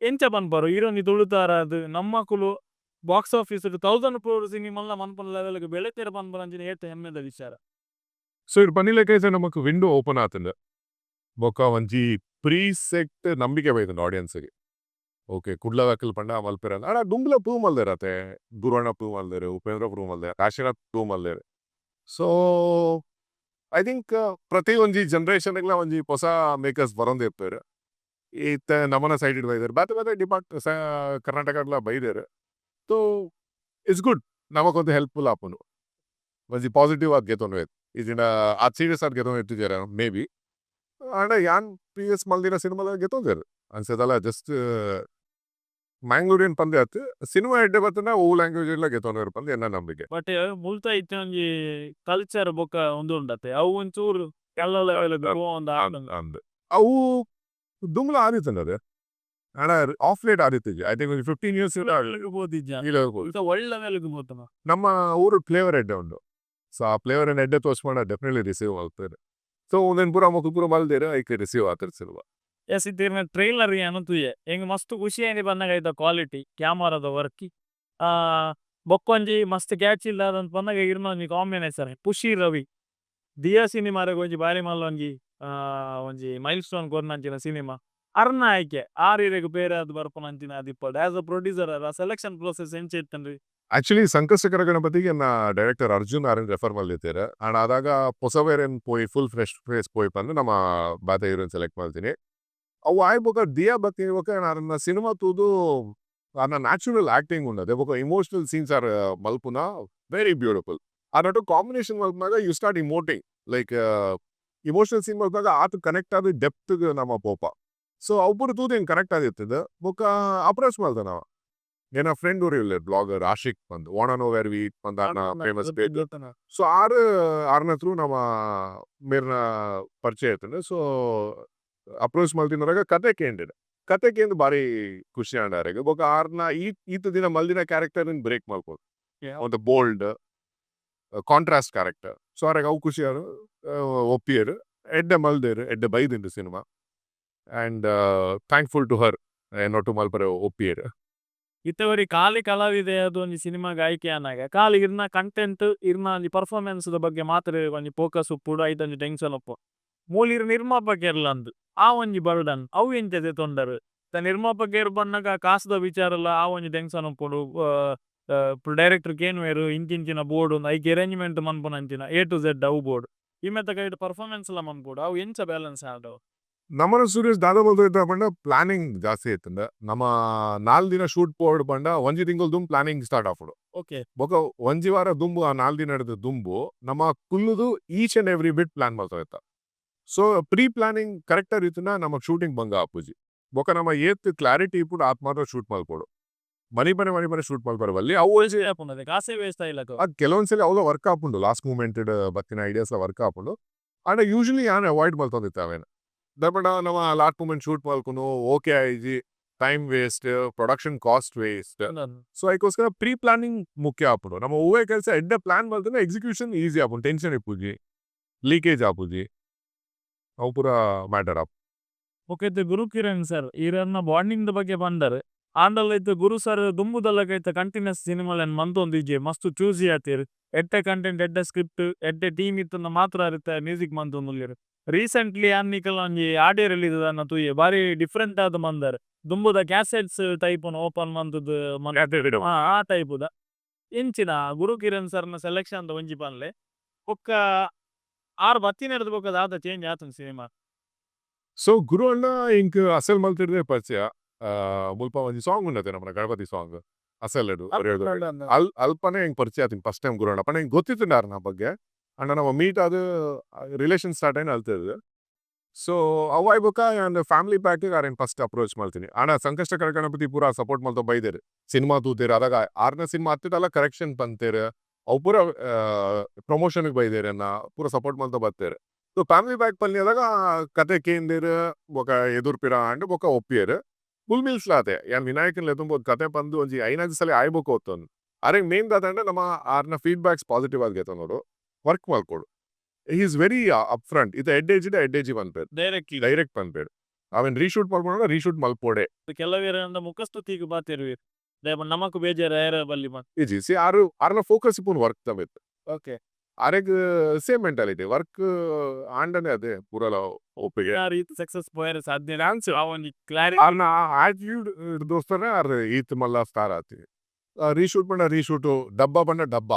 ಎಂಚ ಪನ್ಪರು, ಈರೊಂಜಿ ತುಳುತಾರಾದ್ ನಮ್ಮಕುಲು ಬಾಕ್ಸ್ ಆಫೀಸ್ 1000 ಕ್ರೋರ್ ಸಿನಿಮಾ ಮನ್ಪುನ ಲೆವೆಲ್ ಬೆಳೆತೇರ್ ಪನ್ಪುನಂಚಿನ ಏತ್ ಹೆಮ್ಮೆದ ವಿಚಾರ. ಸೊ ಇರ್ ಪನ್ನಿಲೆಕ ನಮಕ್ ವಿಂಡೋ ಓಪನ್ ಆತಂಡ್. ಬೊಕ್ಕ ಒಂಜಿ ಪ್ರೀ ಸೆಟ್ ನಂಬಿಕೆ ಬೈದುಂಡು ಆಡಿಯನ್ಸ್ಗೆ. ಓಕೆ, ಕುಡ್ಲದಕುಲು ಪಂಡ ಮಲ್ಪೆರ. ಆಂಡ ದುಂಬುಲ ಪ್ರೂವ್ ಮಲ್ದೆರ್ ಅತೆ. ಗುರುವಣ್ಣ ಪ್ರೂವ್ ಮಲ್ದೆರ್, ಉಪೇಂದ್ರ ಪ್ರೂವ್ ಮಲ್ದೆರ್, ಕಾಶಿನಾಥ್ ಪ್ರೂವ್ ಮಲ್ದೆರ್. ಸೊ I think ಪ್ರತಿ ಒಂಜಿ ಜನರೇಷನ್ಗ್ಲ ಒಂಜಿ ಹೊಸ ಮೇಕರ್ಸ್ ಬರೊಂದು ಇರ್ಪೆರ್. ಇತ್ತೆ ನಮನ ಸೈಡ್ ಬೈದೆರ್, ಬೇತೆ ಬೇತೆ ಡಿಪಾರ್ಟ್ ಕರ್ನಾಟಕಡ್ಲ ಬೈದೆರ್. ಸೊ it's good, ನಮಕೊಂತೆ ಹೆಲ್ಪ್ಫುಲ್ ಆಪುಂಡು. ಒಂಜಿ ಪಾಸಿಟಿವ್ ಆದ್ ಗೆತೊಂಡು ಇಜಿಂಡ ಆತ್ ಸೀರಿಯಸ್ ಆದ್ ಗೆತೊಂದು ಇತ್ತಿಜೆರ್ ಮೇ ಬಿ. ಆಂಡ ಯಾನ್ ಪ್ರೀವಿಯಸ್ ಮಲ್ದಿನ ಸಿನಿಮಾಲ ಗೆತೊಂದೆರ್ ಅನ್ಸದಲ್ಲ. ಜಸ್ಟ್ ಮ್ಯಾಂಗ್ಳೂರಿಯನ್ ಪಂದೆ ಅತ್, ಸಿನಿಮಾ ಎಡ್ಡೆ ಬತ್ತುಂಡ ಒವು ಲ್ಯಾಂಗ್ವೇಜ್ ಡ್ಲ ಗೆತೊನುವೆರ್ ಪಂದ್ ಎನ್ನ ನಂಬಿಕೆ. ಬಟ್ ಮುಲ್ತ ಇತ್ತೆ ಒಂಜಿ ಕಲ್ಚರ್ ಬೊಕ್ಕ ಉಂದು ಉಂಡತೆ, ಅವು ಒಂಚೂರು ಕೆಲವು ಲೆವೆಲ್ ಅಂದ್ ಅಂದ್, ಅವು ದುಂಬುಲ ಆದಿತ್ತುಂಡು ಅದು. ಆಂಡ ಆಫ್ ಲೇಟ್ ಆದಿತ್ತಿಜಿ. I think ಒಂಜಿ 15 ಇಯರ್ಸ್. ಪೋತಿಜ್ಜ, ಒಳ್ಳೆ ಲೆವೆಲ್ಗ್ ಪೋತುಂಡು. ನಮ್ಮ ಊರು ಫ್ಲೇವರ್ ಎಡ್ಡೆ ಉಂಡು. ಸೊ ಆ ಫ್ಲೇವರ್ ಎಡ್ಡೆ ತೋಚ್ಪಂಡ ಡೆಫಿನೆಟ್ಲಿ ರಿಸೀವ್ ಮಲ್ಪೆರ್. ಸೊ ಉಂದೆನ್ ಪೂರ ಮೊಕುಲು ಪೂರ ಮಲ್ದೆರ್, ಐಕ್ ರಿಸೀವ್ ಆತೆರ್ ಸಿನಿಮಾ. ಎಸ್, ಇತ್ತೆ ಟ್ರೈಲರ್ ಯಾನ್ ತೂಯೆ, ಎಂಕ್ ಮಸ್ತ್ ಖುಷಿ ಆಯ್ನಿ ಪನ್ನಗ ಐತ ಕ್ವಾಲಿಟಿ, ಕ್ಯಾಮರಾದ ವರ್ಕ್. ಬೊಕ್ಕೊಂಜಿ ಮಸ್ತ್ ಕ್ಯಾಚ್ ಇಲ್ಲ ಪನ್ನಗ ಇರ್ನ ಒಂಜಿ ಕಾಂಬಿನೇಷನ್, ಖುಷಿ ರವಿ ದಿಯಾ ಸಿನಿಮಾಗ್ ಒಂಜಿ ಬಾರಿ ಮಲ್ಲ ಒಂಜಿ ಒಂಜಿ ಮೈಲ್ ಸ್ಟೋನ್ ಕೊರ್ನಂಚಿನ ಸಿನಿಮಾ. ಅರ್ನ ಆಯ್ಕೆ ಆರ್ ಇರೆಗ್ ಬೇರೆ ಆದ್ ಬರ್ಪುನಂಚಿನ ಆದಿಪ್ಪಡ್, ಆಸ್ ಅ ಪ್ರೊಡ್ಯೂಸರ್ ಆ ಸೆಲೆಕ್ಷನ್ ಪ್ರೋಸೆಸ್ ಎಂಚ ಇತ್ತುಂಡು? ಆಕ್ಚುಲಿ ಸಂಕಷ್ಟಕರ ಗಣಪತಿಗೆ ಎನ್ನ ಡೈರೆಕ್ಟರ್ ಅರ್ಜುನ್ ಆರೆನ್ ರೆಫರ್ ಮಲ್ದಿತ್ತೆರ್. ಆಂಡ ಆದಾಗ ಪೊಸವೇರೆನ್ ಪೋಯಿ, ಫುಲ್ ಫ್ರೆಶ್ ಫೇಸ್ ಪೋಯಿ ಪಂದ್ ನಮ್ಮ ಬಾತೆ ಹೀರೋಯಿನ್ ಸೆಲೆಕ್ಟ್ ಮಲ್ತೀನಿ. ಅವು ಆಯ್ ಬೊಕ ದಿಯಾ ಬತ್ತಿ ಬೊಕ ಅರೆನ ಸಿನಿಮಾ ತೂದು ಆರ್ನ ನ್ಯಾಚುರಲ್ ಆಕ್ಟಿಂಗ್ ಉಂಡದೆ. ಬೊಕ ಇಮೋಷನಲ್ ಸೀನ್ಸ್ ಆರ್ ಮಲ್ಪುನ ವೆರಿ ಬ್ಯೂಟಿಫುಲ್. ಆರ್ನೊಟ್ಟು ಕಾಂಬಿನೇಷನ್ ಮಲ್ಪುನಾಗ you start emoting, like emotional scene ಮಲ್ಪುನಾಗ ಆತ್ ಕನೆಕ್ಟ್ ಆದ್ ಡೆಪ್ತ್ ನಮ ಪೋಪ. ಸೊ ಅವು ಪೂರ ತೂದು ಎಂಕ್ ಕನೆಕ್ಟ್ ಆದಿತ್ತದ. ಬೊಕ ಅಪ್ರೋಚ್ ಮಲ್ತ ನಾವ. ಎನ್ನ ಫ್ರೆಂಡ್ ಒರಿ ಉಲ್ಲೆರ್ ಬ್ಲಾಗರ್ ಆಶಿಕ್ ಪಂದ್, "Wanna Know Where We Eat" ಪಂದ್ ಆರ್ನ famous page. So ಆರ್ ಆರ್ನ ಥ್ರೂ ನಮ ಮೇರ್ನ ಪರಿಚಯ ಆತುಂಡು. ಸೊ ಅಪ್ರೋಚ್ ಮಲ್ತಿನರಾಗ ಕತೆ ಕೇಂಡೆರ್. ಕತೆ ಕೇಂದ್ ಬಾರಿ ಖುಷಿ ಆಂಡ್ ಆರೆಗ್. ಬೊಕ ಆರ್ನ ಈ ಈತ್ ದಿನ ಮಲ್ದಿನ ಕ್ಯಾರೆಕ್ಟರ್ ನ್ ಬ್ರೇಕ್ ಮಲ್ಪೊಡು ಒಂತೆ bold contrast character. So ಆರೆಗ್ ಅವು ಖುಷಿ ಆದ್ ಒಪ್ಪಿಯೆರ್. ಎಡ್ಡೆ ಮಲ್ದೆರ್, ಎಡ್ಡೆ ಬೈದುಂಡು cinema. And thankful to her, ಎನ್ನೊಟ್ಟು ಮಲ್ಪರೆ ಒಪ್ಪಿಯೆರ್. ಇತ್ತೆ ಒರಿ ಖಾಲಿ ಕಲಾವಿದೆ ಅದು ಒಂಜಿ ಸಿನಿಮಾಗ್ ಆಯ್ಕೆ ಆನಾಗ ಖಾಲಿ ಇರ್ನ ಕಂಟೆಂಟ್, ಇರ್ನ ಒಂಜಿ ಪರ್ಫಾರ್ಮೆನ್ಸ್ ದ ಬಗ್ಗೆ ಮಾತ್ರ ಒಂಜಿ ಫೋಕಸ್ ಉಪ್ಪುಡು, ಐತ ಒಂಜಿ ಟೆನ್ಷನ್ ಉಪ್ಪು. ಮೂಲು ಇರ್ ನಿರ್ಮಾಪಕೆರ್ಲ ಅಂದ್, ಆ ಒಂಜಿ ಬರ್ಡನ್ ಅವು ಎಂಚ ದೆತೊಂಡರ್? ನಿರ್ಮಾಪಕೆರ್ ಪನ್ನಗ ಕಾಸ್ದ ವಿಚಾರಲ ಆ ಒಂಜಿ ಟೆನ್ಷನ್ ಉಪ್ಪುಡು. ಡೈರೆಕ್ಟರ್ ಕೇನುವೆರ್ ಇಂಚಿಂಚಿನ ಬೋರ್ಡ್, ಐಕ್ ಅರೇಂಜ್ಮೆಂಟ್ ಮನ್ಪುನ ಅಂಚಿನ A to Z ಅವು ಬೋರ್ಡ್. ಇಮೆತ ಕೈಟ್ ಪರ್ಫಾರ್ಮೆನ್ಸ್ ಲ ಮನ್ಪೊಡು, ಅವು ಎಂಚ ಬ್ಯಾಲೆನ್ಸ್ ಆಂಡ್? ನಮನ ಸೂರ್ಯಸ್ ದಾದ ಮಲ್ತ ಪಂಡ ಪ್ಲಾನಿಂಗ್ ಜಾಸ್ತಿ ಇತ್ತುಂಡ. ನಮ 4 ದಿನ ಶೂಟ್ ಪೋವಡ್ ಪಂಡ ಒಂಜಿ ತಿಂಗಳು ದುಂಬು ಪ್ಲಾನಿಂಗ್ ಸ್ಟಾರ್ಟ್ ಆಪುಂಡು. ಬೊಕ ಒಂಜಿ ವಾರ ದುಂಬು, ಆ 4 ದಿನದ ದುಂಬು ನಮ್ಮ ಕುಲ್ಲುದು each and every bit plan ಮಲ್ತ. So pre planning correct ರೀತಿನ ನಮಕ್ ಶೂಟಿಂಗ್ ಬಂಗ ಆಪುಜಿ. ಬೊಕ ನಮ್ಮ ಏತ್ ಕ್ಲಾರಿಟಿ ಇಪ್ಪುಂಡು ಆತ್ ಮಾತ್ರ ಶೂಟ್ ಮಲ್ಪೊಡು. ಮನಿಪನೆ ಮನಿಪನೆ ಶೂಟ್ ಮಲ್ಪರೆ ಬಲ್ಲಿ ಅವು. ಆಪುಂಡು, ಕಾಸೇ ವೇಸ್ಟ್ ಆಯಿಲಕ. ಅದು ಕೆಲವೊಂದ್ಸಲಿ ಅವುಲ ವರ್ಕ್ ಆಪುಂಡು, ಲಾಸ್ಟ್ ಮೂಮೆಂಟ್ ಬತ್ತಿನ ಐಡಿಯಾಸ್ ವರ್ಕ್ ಆಪುಂಡು. ಆಂಡ ಯೂಶಲಿ ಯಾನ್ ಅವಾಯ್ಡ್ ಮಲ್ತೊಂದಿತ್ತೆ ಅವೇನ್. ದಾಯೆ ನಮ್ಮ last moment shoot ಮಲ್ಪುನು, okay ಆಯಿಜಿ, time waste, production cost waste. So ಅದಕ್ಕೋಸ್ಕರ ಪ್ರೀ ಪ್ಲಾನಿಂಗ್ ಮುಖ್ಯ ಆಪುಂಡು. ನಮ್ಮ ಒವ್ವೇ ಕೆಲಸ ಎಡ್ಡೆ ಪ್ಲಾನ್ ಮಲ್ತಂಡ ಎಕ್ಸಿಕ್ಯೂಷನ್ ಈಸಿ ಆಪುಂಡು, ಟೆನ್ಷನ್ ಇಪ್ಪುಜಿ, ಲೀಕೇಜ್ ಆಪುಜಿ, ಅವು ಪೂರ ಮ್ಯಾಟರ್ ಆಪ್. ಓಕೆ, ಇತ್ತೆ ಗುರು ಕಿರಣ್ ಸರ್ ಈರನ್ನ ಬಾಂಡಿಂಗ್ ದ ಬಗ್ಗೆ ಪಂಡರ್. ಆಂಡಲ ಇತ್ತೆ ಗುರು ಸರ್ ದುಂಬುದಲ್ಲಕ ಇತ್ತೆ ಕಂಟಿನ್ಯೂಸ್ ಸಿನಿಮಾಲೆನ್ ಮಂತೊಂದಿಜ್ಜೆ, ಮಸ್ತ್ ಚೂಸಿ ಆತೀರ್. ಎಡ್ಡೆ ಕಂಟೆಂಟ್, ಎಡ್ಡೆ ಸ್ಕ್ರಿಪ್ಟ್, ಎಡ್ಡೆ ಟೀಮ್ ಇತ್ತಂದ ಮಾತ್ರ ಇತ್ತೆ ಮ್ಯೂಸಿಕ್ ಮಂತೊಂದುಲ್ಲೆರ್. ರೀಸೆಂಟ್ಲಿ ಯಾನ್ ನಿಕಲ್ನ ಒಂಜಿ ಆಡಿಯೋ ರಿಲೀಸ್ ಅನ್ನ ತೂಯೆ, ಬಾರಿ ಡಿಫ್ರೆಂಟ್ ಆದ್ ಮಂದರ್. ದುಂಬುದ cassettes type open ಮಂತುದು ಆ ಟೈಪುದ. ಎಂಚಿನ ಗುರು ಕಿರಣ್ ಸರ್ನ ಸೆಲೆಕ್ಷನ್ ದ ಒಂಜಿ ಪನ್ಲೆ. ಬೊಕ್ಕ ಆರ್ ಬತ್ತಿನೆರ್ದ್ ಬೊಕ್ಕ ದಾದ ಚೇಂಜ್ ಆತುಂಡು ಸಿನಿಮಾ? ಸೊ ಗುರು ಅಣ್ಣ ಎಂಕ್ ಅಸಲ್ ಮಲ್ತಿರ್ದೆ ಪರಿಚಯ. ಮುಲ್ಪ ಒಂಜಿ ಸಾಂಗ್ ಉಂಡತೆ ನಮ್ಮನ ಗಣಪತಿ ಸಾಂಗ್ ಅಸಲ್ ಅಲ್ ಅಲ್ಪನೆ ಎಂಕ್ ಪರಿಚಯ ಆತೀನಿ ಫಸ್ಟ್ ಟೈಮ್ ಗುರು ಅಣ್ಣ. ಪಂಡ ಎಂಕ್ ಗೊತ್ತಿತ್ತುಂಡು ಆರ್ನ ಬಗ್ಗೆ. ಅಣ್ಣ ನಮ್ಮ ಮೀಟ್ ಆದ್ ರಿಲೇಷನ್ ಸ್ಟಾರ್ಟ್ ಆಯ್ನ ಅಲ್ತದ. ಸೊ ಅವು ಆಯ್ ಬೊಕ್ಕ ಯಾನ್ ಫ್ಯಾಮಿಲಿ ಪ್ಯಾಕ್ ಆರೆನ್ ಫಸ್ಟ್ ಅಪ್ರೋಚ್ ಮಲ್ತೀನಿ. ಅಣ್ಣ ಸಂಕಷ್ಟಕರ ಗಣಪತಿ ಪೂರ ಸಪೋರ್ಟ್ ಮಲ್ತ ಬೈದೆರ್, ಸಿನಿಮಾ ತೂತೆರ್. ಅದಾಗ ಆರ್ನ ಸಿನಿಮಾ ಅತ್ತಿಡಲ ಕರೆಕ್ಷನ್ ಪಂತೇರ್, ಅವು ಪೂರ ಪ್ರಮೋಷನ್ ಬೈದೇರ್, ಅನ್ನ ಪೂರ ಸಪೋರ್ಟ್ ಮಲ್ತ ಬತ್ತೇರ್. So family pack ಪಲ್ಲಿದಾಗ ಕತೆ ಕೇಂದಿರ್, ಬೊಕ ಎದುರ್ಪಿರ ಆಂಡ್, ಬೊಕ ಒಪ್ಪಿಯೆರ್. ಫುಲ್ ಮೀಲ್ಸ್ ಲಾತೆ ಯಾನ್ ವಿನಾಯಕನ್ ಲೆತೊಂದು ಕತೆ ಪಂದು ಒಂಜಿ ಐನಾಜಿ ಸಲ ಆಯ್ ಬೊಕ ಒತ್ತೊಂದು. ಅರೆಗ್ ಮೇನ್ ದಾದಂಡ ನಮ್ಮ ಆರ್ನ ಫೀಡ್ಬ್ಯಾಕ್ಸ್ ಪಾಸಿಟಿವ್ ಆಗಿ ಗೆತೊನೊಡು, ವರ್ಕ್ ಮಲ್ಪೊಡು. He is very up front. ಇತ್ತೆ ಎಡ್ಡೇಜಿಡ ಎಡ್ಡೇಜಿ ಪನ್ಪೆರ್. ಡೈರೆಕ್ಟ್ಲಿ. ಡೈರೆಕ್ಟ್ ಪನ್ಪೆರ್. ಅವೆನ್ ರೀಶೂಟ್ ಮಲ್ಪೊಡ, ರೀಶೂಟ್ ಮಲ್ಪೊಡೆ. ಕೆಲವೆರ್ ಮುಖಸ್ತುತಿಗ್ ಪಾತೆರುವೆರ್, ದಾಯೆ ನಮಕ್ ಬೇಜಾರ್ ಆಯೆರೆ ಬಲ್ಲಿ. ಇಜ್ಜಿ, ಸಿ ಆರು ಆರ್ನ ಫೋಕಸ್ ಇಪ್ಪುನು ವರ್ಕ್ ದ ಮಿತ್ತ್. ಅರೆಗ್ same mentality, work ಆಂಡನೆ ಅದೇ ಪೂರಲ ಒಪ್ಪಿಗೆ. ಆ ರೀತಿ ಸಕ್ಸಸ್ ಪೋಯೆರೆ ಸಾಧ್ಯ ಆ ಒಂಜಿ ಕ್ಲಾರಿಟಿ. ಆರ್ನ ಆಟಿಟ್ಯೂಡ್ ದೋಸ್ತನೇ ಆರ್ ಈತ್ ಮಲ್ಲ ಸ್ಟಾರ್ ಆತಿ. ರೀಶೂಟ್ ಪಂಡ ರೀಶೂಟ್, ಡಬ್ಬ ಪಂಡ ಡಬ್ಬ.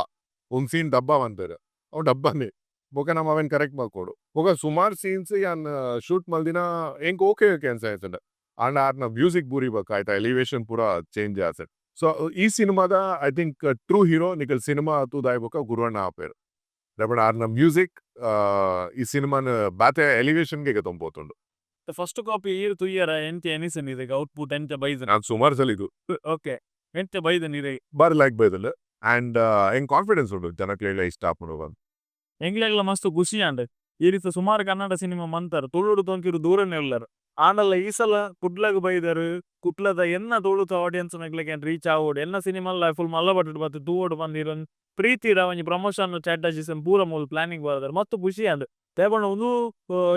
ಒಂದ್ ಸೀನ್ ಡಬ್ಬ ಪನ್ಪೆರ್, ಅವು ಡಬ್ಬನೇ. ಬೊಕ ನಮ ಅವೆನ್ ಕರೆಕ್ಟ್ ಮಲ್ಕೊಡು. ಬೊಕ ಸುಮಾರ್ ಸೀನ್ಸ್ ಯಾನ್ ಶೂಟ್ ಮಲ್ದಿನ ಎಂಕ್ ಓಕೆ ಓಕೆ ಅನ್ಸಾಯ್ತುಂಡು. ಆಂಡ ಆರ್ನ ಮ್ಯೂಸಿಕ್ ಬೂರಿ ಬೊಕ ಆಯ್ತ ಎಲಿವೇಶನ್ ಪೂರ ಚೇಂಜ್ ಆಸೆಟ್. ಸೊ ಈ ಸಿನಿಮಾದ I think true hero ನಿಕಲ್ ಸಿನಿಮಾ ತೂದಾಯ್ ಬೊಕ ಗುರುವಣ್ಣ ಆಪೆರ್. ದಾಯೆ ಆರ್ನ ಮ್ಯೂಸಿಕ್ ಈ ಸಿನಿಮಾನ ಬಾತೆ ಎಲಿವೇಶನ್ ಗೆ ಗೆತೊಂದು. ಫಸ್ಟ್ ಕಾಪಿ ಈರ್ ತೂಯರ ಎಂಚ ಎನಿಸನ್ ಇದೆಗ್ ಔಟ್ಪುಟ್ ಎಂಚ ಬೈದನ್? ನಾನ್ ಸುಮಾರು ಸಲ ಇದು. ಓಕೆ, ಎಂಚ ಬೈದನ್ ಇರೆ? ಬಾರಿ ಲೈಕ್ ಬೈದುಂಡು ಅಂಡ್ ಎಂಕ್ ಕಾನ್ಫಿಡೆನ್ಸ್ ಉಂಡು ಜನಕ್ಲೆಗ್ಲ ಇಷ್ಟ ಆಪುಂಡು ಪಂದ್. ಎಂಕ್ಲೆಗ್ಲ ಮಸ್ತ್ ಖುಷಿ ಆಂಡ್. ಈ ರೀತಿ ಸುಮಾರು ಕನ್ನಡ ಸಿನಿಮಾ ಮಂತರ್, ತುಳುಡು ತೊಂಕಿರು ದೂರನೇ ಉಲ್ಲರ್. ಆಂಡಲ ಈ ಸಲ ಕುಡ್ಲಗ್ ಬೈದರ್. ಕುಡ್ಲದ ಎನ್ನ ತುಳುತ ಆಡಿಯನ್ಸ್ ನಕ್ಲೆಗ್ ರೀಚ್ ಆವೊಡು, ಎನ್ನ ಸಿನಿಮಾ ಫುಲ್ ಮಲ್ಲ ಬಟ್ಟೆಡ್ ಬತ್ತ್ ತೂವೊಡು ಪಂದ್ ಪ್ರೀತಿಡ ಒಂಜಿ ಪ್ರಮೋಷನ್ ಸ್ಟ್ರಾಟಜೀಸ್ ಪೂರ ಮೂಲು ಪ್ಲಾನಿಂಗ್ ಬರದಾರ್. ಮಸ್ತ್ ಖುಷಿ ಆಂಡ್. ದಾಯೆ ಪಂಡ ಉಂದು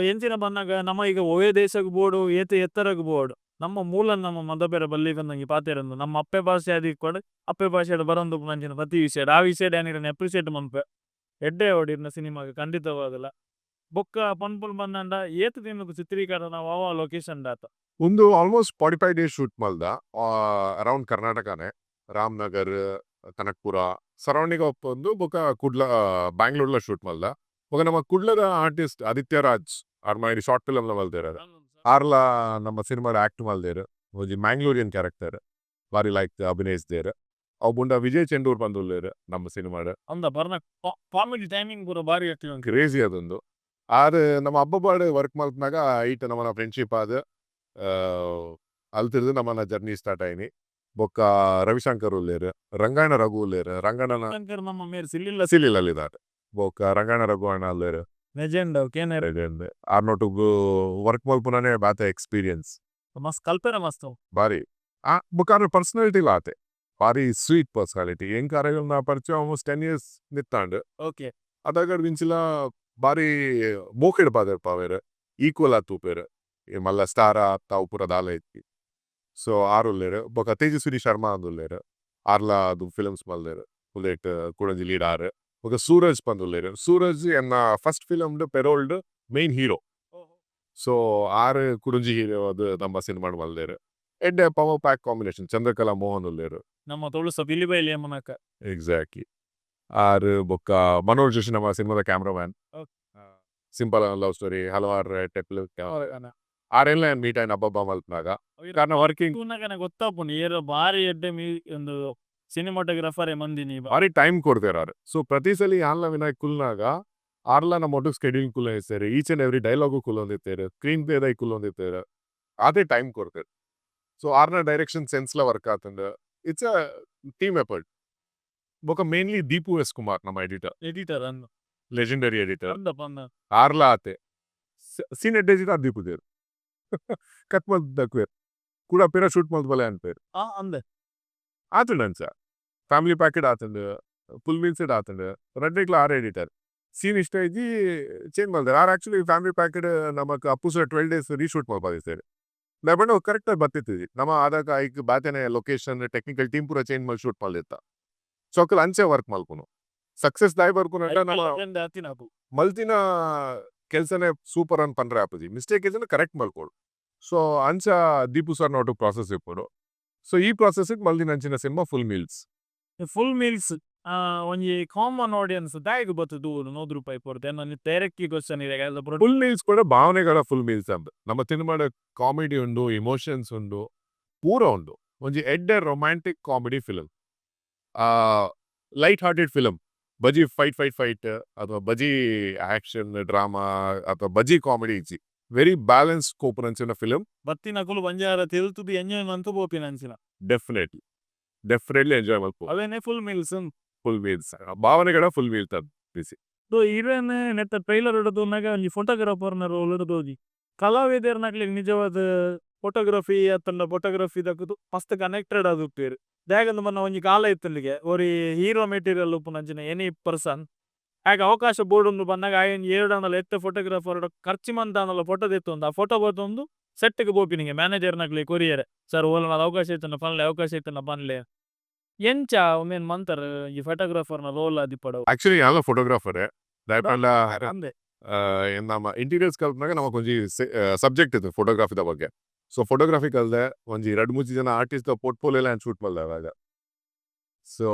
ಎಂಚಿನ ಪನ್ನಗ ನಮ ಈಗ ಒವ್ವೇ ದೇಶಗ್ ಬೋಡು, ಏತ್ ಎತ್ತರಗ್ ಬೋಡು, ನಮ್ಮ ಮೂಲ ನಮ್ಮ ಮದಪೆರೆ ಬಲ್ಲಿ ಪಂದ್ ಪಾತೆರಂದು. ನಮ್ಮ ಅಪ್ಪೆ ಭಾಷೆ ಆದಿಪ್ಪಡ್, ಅಪ್ಪೆ ಭಾಷೆಡ್ ಬರೊಂದು ಉಪ್ಪುನಂಚಿನ ಪ್ರತಿ ವಿಷಯ ಆ ವಿಷಯಡ್ ಯಾನ್ ಇರೆನ್ ಅಪ್ರಿಸಿಯೇಟ್ ಮನ್ಪುವೆ. ಎಡ್ಡೆ ಆವಡ್ ಇರ್ನ ಸಿನಿಮಾಗ್ ಖಂಡಿತವಾದುಲ. ಬೊಕ್ಕ ಪನ್ಪುನು ಪಂದಾಂಡ ಏತ್ ದಿನದ ಚಿತ್ರೀಕರಣ, ವಾ ವಾ ಲೊಕೇಶನ್ ದಾತ? ಉಂದು ಆಲ್ಮೋಸ್ಟ್ 45 ಡೇಸ್ ಶೂಟ್ ಮಲ್ದ, ಅರೌಂಡ್ ಕರ್ನಾಟಕನೇ. ರಾಮನಗರ್, ಕನಕ್ಪುರ ಸರೌಂಡಿಂಗ್ ಒಂದು, ಬೊಕ ಕುಡ್ಲ, ಬ್ಯಾಂಗ್ಳೂರ್ಲ ಶೂಟ್ ಮಲ್ದ. ಬೊಕ ನಮ್ಮ ಕುಡ್ಲದ ಆರ್ಟಿಸ್ಟ್ ಆದಿತ್ಯ ರಾಜ್ ಆರ್ ಮಾಡಿ ಶಾರ್ಟ್ ಫಿಲ್ಮ್ ಲ ಮಲ್ದೆರ್. ಆರ್ಲ ನಮ್ಮ ಸಿನಿಮಾಡ್ ಆಕ್ಟ್ ಮಲ್ದೆರ್, ಒಂಜಿ ಮ್ಯಾಂಗ್ಳೂರಿಯನ್ ಕ್ಯಾರೆಕ್ಟರ್. ಬಾರಿ ಲೈಕ್ ಅಭಿನಯಿಸ್ದೇರ್. ಅವು ಬುಂಡ ವಿಜಯ್ ಚೆಂಡೂರ್ ಪಂದುಲ್ಲೇರ್ ನಮ್ಮ ಸಿನಿಮಾಡ್. ಅಂದ ಬರ್ನ ಕಾಮಿಡಿ ಟೈಮಿಂಗ್ ಪೂರ ಬಾರಿ ಎಟ್ಟಿನ. ಕ್ರೇಜಿ ಅದೊಂದು. ಆರ್ ನಮ್ಮ ಅಬ್ಬಬ್ಬಾಡ್ ವರ್ಕ್ ಮಲ್ಪನಾಗ ಐಟ್ ನಮ್ಮನ ಫ್ರೆಂಡ್ಶಿಪ್ ಆದ್, ಅಲ್ತಿರ್ದು ನಮ್ಮನ ಜರ್ನಿ ಸ್ಟಾರ್ಟ್ ಆಯ್ನಿ. ಬೊಕ್ಕ ರವಿಶಂಕರ್ ಉಲ್ಲೇರ್, ರಂಗಾಯಣ ರಘು ಉಲ್ಲೇರ್, ರಂಗಣ್ಣನ. ಶಂಕರ್ ನಮ್ಮ ಮೇರ್ ಸಿಲ್ಲಿಲ್ಲ. ಸಿಲಿಲಲ್ಲಿದ್ದಾರೆ. ಬೊಕ್ಕ ರಂಗಾಯಣ ರಘು ಅಣ್ಣ ಉಲ್ಲೇರ್. ಲೆಜೆಂಡ್ ಕೇನೆರ್. ಆರ್ನೊಟ್ಟುಗು ವರ್ಕ್ ಮಲ್ಪುನನೇ ಬಾತೆ ಎಕ್ಸ್ಪೀರಿಯನ್ಸ್. ಮಸ್ತ್ ಕಲ್ಪೆರ ಮಸ್ತ್. ಬಾರಿ ಆ ಬೊಕ್ಕ ಆರ್ನ ಪರ್ಸನಾಲಿಟಿಲ ಆತೆ ಬಾರಿ ಸ್ವೀಟ್ ಪರ್ಸನಾಲಿಟಿ. ಎಂಕ್ ಅರೆನ ಪರಿಚಯ ಆಲ್ಮೋಸ್ಟ್ 10 ಇಯರ್ಸ್ ಮಿತ್ತಾಂಡ್. ಅದಾಗಡ್ ಮಿಂಚಿಲ ಬಾರಿ ಮೋಕೆಡ್ ಪಾತೆರ್ಪಾವೆರ್, ಈಕ್ವಲ್ ಆದ್ ತೂಪೆರ್. ಈ ಮಲ್ಲ ಸ್ಟಾರ ತಾವು ಪೂರ ದಾಲ ಇಜ್ಜಿ. ಸೊ ಆರ್ ಉಲ್ಲೇರ್. ಬೊಕ್ಕ ತೇಜಸ್ವಿನಿ ಶರ್ಮಾ ಅಂದ್ ಉಲ್ಲೇರ್. ಆರ್ಲಾ ಅದು ಫಿಲ್ಮ್ಸ್ ಮಲ್ದೆರ್. ಉಂದೆಟ್ ಕುಡೊಂಜಿ ಲೀಡ್ ಆರ್. ಬೊಕ್ಕ ಸೂರಜ್ ಪಂದ್ ಉಲ್ಲೇರ್. ಸೂರಜ್ ಎನ್ನ ಫಸ್ಟ್ ಫಿಲಮ್ಡ್ ಪೆರೋಲ್ಡ್ ಮೈನ್ ಹೀರೋ. ಸೊ ಆರ್ ಕುಡೊಂಜಿ ಹೀರೋ ಅದು ನಮ್ಮ ಸಿನಿಮಾಡ್ ಮಲ್ದೆರ್. ಎಡ್ಡೆ power pack combination. Chandrakala Mohan ಉಲ್ಲೇರ್. ನಮ್ಮ ತುಳುಸ ಪಿಲಿಬೈಲ್ ಯಮುನಕ್ಕ. ಎಕ್ಸಾಕ್ಟ್ಲಿ. ಆರ್ ಬೊಕ್ಕ ಮನೋಜ್ ಜೋಶಿ, ನಮ್ಮ ಸಿನಿಮಾದ ಕ್ಯಾಮ್ರಾಮ್ಯಾನ್. ಸಿಂಪಲ್ ಲವ್ ಸ್ಟೋರಿ ಹಲವಾರು ಟೆಪ್ಲು ಆರೆಲ್ಲ ಮೀಟ್ ಆಯ್ನ ಅಬ್ಬಬ್ಬ ಮಲ್ಪನಾಗ. ಕಾರಣ ವರ್ಕಿಂಗ್ ತೂನಗನೆ ಗೊತ್ತಾಪುಂಡು ಏರೋ ಬಾರಿ ಎಡ್ಡೆ ಮೀ ಒಂದು ಸಿನಿಮಾಟೋಗ್ರಾಫರ್ ಮಂದಿನಿ. ಬಾರಿ ಟೈಮ್ ಕೊಡ್ತೇವೆ ಆರ್. ಸೊ ಪ್ರತಿ ಸಲ ಯಾನ್ಲ ವಿನಾಯಕ್ ಕುಲ್ನಾಗ ಆರ್ಲ ನಮ್ಮ ಒಟ್ಟು ಸ್ಕೆಡ್ಯೂಲ್ ಕುಲ್ಲೊಂದಿತ್ತೆರ್. ಈಚ್ ಅಂಡ್ ಎವ್ರಿ ಡೈಲಾಗು ಕುಲ್ಲೊಂದಿತ್ತೆರ್, ಸ್ಕ್ರೀನ್ ಪ್ಲೇ ಕುಲ್ಲೊಂದಿತ್ತೆರ್. ಅದೇ ಟೈಮ್ ಕೊಡ್ತೇವೆ. ಸೊ ಆರ್ನ ಡೈರೆಕ್ಷನ್ ಸೆನ್ಸ್ಲ ವರ್ಕ್ ಆತಂಡ್. It's a team effort. ಬೊಕ ಮೇನ್ಲಿ ದೀಪು ಎಸ್ ಕುಮಾರ್, ನಮ್ಮ ಎಡಿಟರ್. ಎಡಿಟರ್ ಅನ್ನು. Legendary editor. ಅಂದಪ್ಪ ಅಂದ. ಆರ್ಲ ಆತೆ ಸೀನ್ ಎಡ್ಡೆಜಿಟ್ ಆರ್ ದೀಪುದೇರ್ ಕಟ್ ಮಲ್ತ್ ದಕ್ವೇರ್, ಕೂಡ ಪಿರ ಶೂಟ್ ಮಲ್ತ್ ಬಲೆ ಅನ್ಪೇರ್. ಆ ಅಂದೆ. ಆತುಂಡು ಅಂಚ ಫ್ಯಾಮಿಲಿ ಪ್ಯಾಕೆಡ್ ಆತುಂಡು, ಫುಲ್ ಮೀಲ್ಸ್ ಆತುಂಡು, ರಡ್ಡೆಕ್ಲ ಆರ್ ಎಡಿಟರ್. ಸೀನ್ ಇಷ್ಟ ಇಜ್ಜಿ, ಚೇಂಜ್ ಮಲ್ದೇರ್ ಆರ್. ಆಕ್ಚುಲಿ ಫ್ಯಾಮಿಲಿ ಪ್ಯಾಕೆಡ್ ನಮಕ್ ಅಪ್ಪು ಸರ್ 12 ಡೇಸ್ ರೀಶೂಟ್ ಮಲ್ಪಾದಿತ್ತೆರ್. ದಾಯೆ ಕರೆಕ್ಟ್ ಆಗಿ ಬತ್ತಿತ್ತಿಜಿ. ನಮ್ಮ ಆದಾಗ ಐಕ್ ಬಾತೆನೆ ಲೊಕೇಶನ್, ಟೆಕ್ನಿಕಲ್ ಟೀಮ್ ಪೂರ ಚೇಂಜ್ ಮಲ್ತ್ ಶೂಟ್ ಮಲ್ದಿತ್ತ. ಸೊ ಅಕುಲು ಅಂಚೆ ವರ್ಕ್ ಮಲ್ಪುನು. ಸಕ್ಸಸ್ ದಾಯೆ ಬರ್ಪುನಂಡ ನಮ್ಮ ಅತಿನಪು ಮಲ್ತಿನ ಕೆಲ್ಸನೇ ಸೂಪರ್ ಅನ್ ಪನ್ರೆ ಆಪುಜಿ. ಮಿಸ್ಟೇಕ್ ಇಜ್ಜಿಂಡ ಕರೆಕ್ಟ್ ಮಲ್ಕೊಡು. ಸೊ ಅಂಚ ದೀಪು ಸರ್ ಒಟ್ಟು ಪ್ರಾಸೆಸ್ ಇಪ್ಪುಂಡು. ಸೊ ಈ ಪ್ರಾಸೆಸ್ ಮಲ್ದಿನ ಅಂಚಿನ cinema full meals. Full meals ಒಂಜಿ ಕಾಮನ್ ಆಡಿಯನ್ಸ್ ದಾಯೆಗ್ ಬತ್ತು ದೂರು 100 ರೂಪಾಯಿ ಕೊರ್ದು? ಎನ್ನ ಡೈರೆಕ್ಟ್ಲಿ ಕ್ವಶನ್ ಇದೆ. ಫುಲ್ ಮೀಲ್ಸ್ ಕೂಡ ಭಾವನೆಗಳ ಫುಲ್ ಮೀಲ್ಸ್ ಅಂತ. ನಮ್ಮ ಸಿನಿಮಾದ ಕಾಮಿಡಿ ಉಂಡು, ಇಮೋಷನ್ಸ್ ಉಂಡು, ಪೂರ ಉಂಡು. ಒಂಜಿ ಎಡ್ಡೆ romantic comedy film, light hearted film. ಬಜಿ ಫೈಟ್ ಫೈಟ್ ಫೈಟ್ ಅಥವಾ ಬಜಿ ಆಕ್ಷನ್ ಡ್ರಾಮಾ ಅಥವಾ ಬಜಿ ಕಾಮಿಡಿ ಇಜ್ಜಿ. ವೆರಿ ಬ್ಯಾಲೆನ್ಸ್ ಕೋಪುನಂಚಿನ ಫಿಲಮ್. ಬತ್ತಿನಕುಲು ಬಂಜಾರ ತೆಲ್ತುದು ಎಂಜಾಯ್ ಮಂತು ಪೋಪಿನ ಅಂಚಿನ. ಡೆಫಿನೆಟ್ಲಿ, ಡೆಫಿನೆಟ್ಲಿ ಎಂಜಾಯ್ ಮಲ್ಪು. ಅವೇನೆ ಫುಲ್ ಮೀಲ್ಸ್. ಫುಲ್ ಮೀಲ್ಸ್, ಭಾವನೆಗಳ ಫುಲ್ ಮೀಲ್ಸ್ ಅದು. ಸೊ ಇರೇನ್ ನೆತ್ತ ಟ್ರೈಲರ್ ತೂನಗ ಒಂಜಿ ಫೋಟೋಗ್ರಾಫರ್ನ ರೋಲ್ ತೋಜಿ. ಕಲಾವಿದೆರ್ನಕ್ಲೆಗ್ ನಿಜವಾದ ಫೋಟೋಗ್ರಫಿ ಅತ್ತಂಡ ಫೋಟೋಗ್ರಫಿ ದಕುದು ಮಸ್ತ್ ಕನೆಕ್ಟೆಡ್ ಆದ್ ಉಪ್ಪುವೆರ್. ದಾಯೆಗಂದ್ ಪಂಡ ಒಂಜಿ ಕಾಲ ಇತ್ತುಂಡಿಗೆ, ಒರಿ ಹೀರೋ ಮೆಟೀರಿಯಲ್ ಉಪ್ಪುನಂಚಿನ ಎನಿ ಪರ್ಸನ್ ಆಯಗ್ ಅವಕಾಶ ಬೋಡುಂದು ಪನ್ನಗ ಆಯೆ ಒಂಜಿ ಏರ್ಡಾಂಡಲ ಎತ್ತೆ ಫೋಟೋಗ್ರಾಫರ್ ಖರ್ಚಿ ಮಂತಾಂಡಲ ಫೋಟೋ ದೆತ್ತೊಂದು, ಆ ಫೋಟೋ ಬತ್ತೊಂದು ಸೆಟ್ ಗ್ ಪೋಪಿನಿಗೆ ಮ್ಯಾನೇಜರ್ ನಕ್ಲೆಗ್ ಕೊರಿಯೆರೆ, ಸರ್, ಓಲನ ಅವಕಾಶ ಇತ್ತುಂಡ ಪನ್ಲೆ, ಅವಕಾಶ ಇತ್ತುಂಡ ಪನ್ಲೆ. ಎಂಚ ಉಂದೆನ್ ಮಂತರ್ ಈ ಫೋಟೋಗ್ರಾಫರ್ ನ ರೋಲ್ ಆದಿಪ್ಪಡು? ಆಕ್ಚುಲಿ ಯಾನ್ಲ ಫೋಟೋಗ್ರಾಫರ್. ದಾಯೆ ಪಂಡ ಅಂದೆ. ನಮ್ಮ ಇಂಟೀರಿಯರ್ಸ್ ಕಲ್ಪನಾಗ ನಮಕ್ ಒಂಜಿ ಸಬ್ಜೆಕ್ಟ್ ಇತ್ತು ಫೋಟೋಗ್ರಫಿದ ಬಗ್ಗೆ. ಸೊ ಫೋಟೋಗ್ರಫಿ ಕಲ್ದೆ. ಒಂಜಿ ರಡ್ಡ್ ಮೂಜಿ ಜನ ಆರ್ಟಿಸ್ಟ್ ಪೋರ್ಟ್ಫೋಲಿಯೋ ಯಾನ್ ಶೂಟ್ ಮಲ್ದೆ ಅವಾಗ. ಸೊ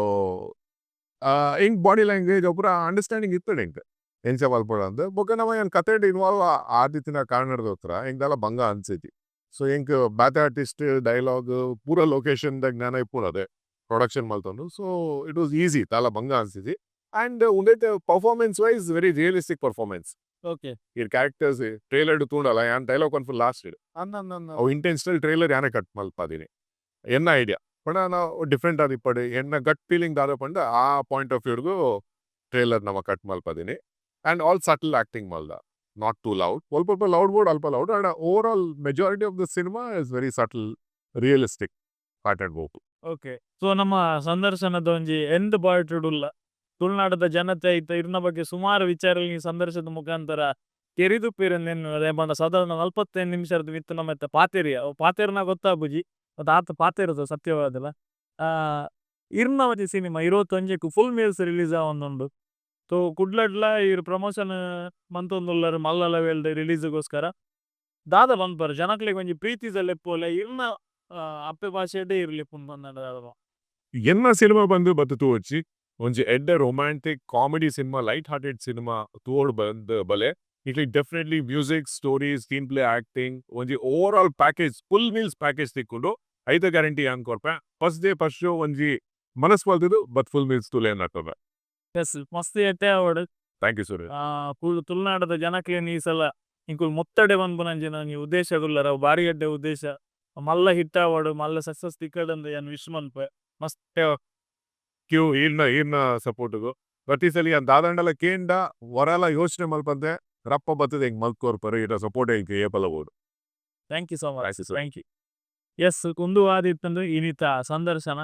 ಎಂಕ್ ಬಾಡಿ ಲ್ಯಾಂಗ್ವೇಜ್ ಪೂರ ಅಂಡರ್ಸ್ಟ್ಯಾಂಡಿಂಗ್ ಇತ್ತುಂಡು ಎಂಕ್, ಎಂಚ ಮಲ್ಪೊಡು ಅಂದ್. ಬೊಕ್ಕ ನಮ ಯಾನ್ ಕತೆಡ್ ಇನ್ವಾಲ್ವ್ ಆದಿತ್ತಿನ ಕಾರಣದೋಸ್ಕರ ಎಂಕ್ ದಾಲ ಬಂಗ ಅನ್ಸಿಜಿ. ಸೊ ಎಂಕ್ ಬೇತೆ ಆರ್ಟಿಸ್ಟ್, ಡೈಲಾಗ್ ಪೂರ ಲೊಕೇಶನ್ ದ ಜ್ಞಾನ ಇಪ್ಪುಂಡು, ಪ್ರೊಡಕ್ಷನ್ ಮಲ್ತೊಂದು. ಸೊ it was easy, ದಾಲ ಬಂಗ ಅನ್ಸಿಜಿ. ಅಂಡ್ ಉಂದೆಟ್ performance wise very realistic performance. ಈ ಕ್ಯಾರೆಕ್ಟರ್ಸ್ ಟ್ರೈಲರ್ ತೂಂಡಲ ಯಾನ್ ಡೈಲಾಗ್ ಪನ್ಪುನ ಲಾಸ್ಟ್. ಅಂದ. ಅವು ಇಂಟೆನ್ಷನಲ್. ಟ್ರೈಲರ್ ಯಾನೆ ಕಟ್ ಮಲ್ಪಾದಿನಿ, ಎನ್ನ ಐಡಿಯಾ ಪಂಡ ನಾವು ಡಿಫ್ರೆಂಟ್ ಆದಿಪ್ಪಡು. ಎನ್ನ ಗಟ್ ಫೀಲಿಂಗ್ ದಾದ ಪಂಡ ಆ ಪಾಯಿಂಟ್ ಆಫ್ ವ್ಯೂರ್ಗು ಟ್ರೈಲರ್ ನಮ ಕಟ್ ಮಲ್ಪಾದಿನಿ. ಅಂಡ್ ಆಲ್ ಸಟಲ್ ಆಕ್ಟಿಂಗ್ ಮಲ್ದ, not two loud. ಅಲ್ಪ ಅಲ್ಪ ಲೌಡ್ ಬೋರ್ಡ್ ಅಲ್ಪ loud, and overall majority of the cinema is very subtle, realistic pattern vocal. Okay, so ನಮ್ಮ ಸಂದರ್ಶನದ ಒಂಜಿ ಎಂಡ್ ಪಾರ್ಟ್ ಉಲ್ಲ. ತುಳುನಾಡದ ಜನತೆ ಇತ್ತ ಇರ್ನ ಬಗ್ಗೆ ಸುಮಾರು ವಿಚಾರಗಳು ಈ ಸಂದರ್ಶನದ ಮುಖಾಂತರ ತೆರಿದುಪ್ಪೇರ್. ಪಂಡ ಸಾಧಾರಣ 45 ನಿಮಿಷದ ಮಿತ್ತು ನಮ್ಮ ಇತ್ತ ಪಾತೆರಿಯ, ಅವು ಪಾತೆರ್ನ ಗೊತ್ತಾಪುಜಿ, ಮತ್ತೆ ಆತ ಪಾತೆರದ ಸತ್ಯವಾದಲ್ಲ. ಇರ್ನ ಒಂಜಿ ಸಿನಿಮಾ 21ಕ್ ಫುಲ್ ಮೀಲ್ಸ್ ರಿಲೀಸ್ ಆವೊಂದುಂಡು. ಸೊ ಕುಡ್ಲಡ್ಲ ಇರ್ ಪ್ರಮೋಷನ್ ಮಂತೊಂದುಲ್ಲರ್ ಮಲ್ಲ ಲೆವೆಲ್ ರಿಲೀಸ್ಗೋಸ್ಕರ. ದಾದ ಪನ್ಪರ್ ಜನಕ್ಲೆಗ್? ಒಂಜಿ ಪ್ರೀತಿದ ಲೆಪ್ಪೋಲೆ ಇರ್ನ ಅಪ್ಪೆ ಭಾಷೆಡೇ ಇರ್ ಲೆಪ್ಪುಂಡು ಪಂದಾಂಡ ದಾದ? ಎನ್ನ ಸಿನಿಮಾ ಬಂದು ಬತ್ತು ತೂವೊಚ್ಚಿ. ಒಂಜಿ ಎಡ್ಡೆ romantic comedy cinema, light hearted cinema ತೂವೊಡು bandh ಬಲೆ. ಇಟ್ಲಿ definitely music, story, screen play, acting, ಒಂಜಿ overall package, full meals package ತಿಕ್ಕುಂಡು. ಐತ ಗ್ಯಾರಂಟಿ ಯಾನ್ ಕೊರ್ಪೆ. ಫಸ್ಟ್ ಡೇ ಫಸ್ಟ್ ಶೋ ಒಂಜಿ ಮನಸ್ ಮಲ್ತುದು ಬತ್ ಫುಲ್ ಮೀಲ್ಸ್ ತೂಲೆ ನಟ್ಟದ. ಎಸ್, ಮಸ್ತ್ ಎಡ್ಡೆ ಆವಡ್. Thank you sir. ಫುಲ್ ತುಳುನಾಡದ ಜನಕ್ಲೆನ್ ಈ ಸಲ ನಿಕುಲು ಮೊತ್ತಡೆ ಪನ್ಪುನಂಚಿನ ಒಂಜಿ ಉದ್ದೇಶಗುಲ್ಲರ, ಅವು ಬಾರಿ ಎಡ್ಡೆ ಉದ್ದೇಶ. ಮಲ್ಲ ಹಿಟ್ ಆವಡ್, ಮಲ್ಲ ಸಕ್ಸಸ್ ತಿಕ್ಕಡ್ ಯಾನ್ ವಿಶ್ ಮನ್ಪೆ. ಮಸ್ತ್. ಕ್ಯೂ ಈರ್ನ ಈರ್ನ ಸಪೋರ್ಟ್ಗು ಪ್ರತಿ ಸಲ ಯಾನ್ ದಾದಾಂಡಲ ಕೇಂಡ ವರಲ ಯೋಚನೆ ಮಲ್ಪಂದೆ ರಪ್ಪ ಬತ್ತದ ಎಂಕ್ ಮಲ್ತ್ ಕೊರ್ಪೆರ್. ಈರ್ನ ಸಪೋರ್ಟ್ ಎಂಕ್ ಏಪಲ ಬೋಡು. Thank you so much. Thank you sir. Thank you. Yes, ಉಂದು ಆದಿತ್ತಂದು ಇನಿತ ಸಂದರ್ಶನ.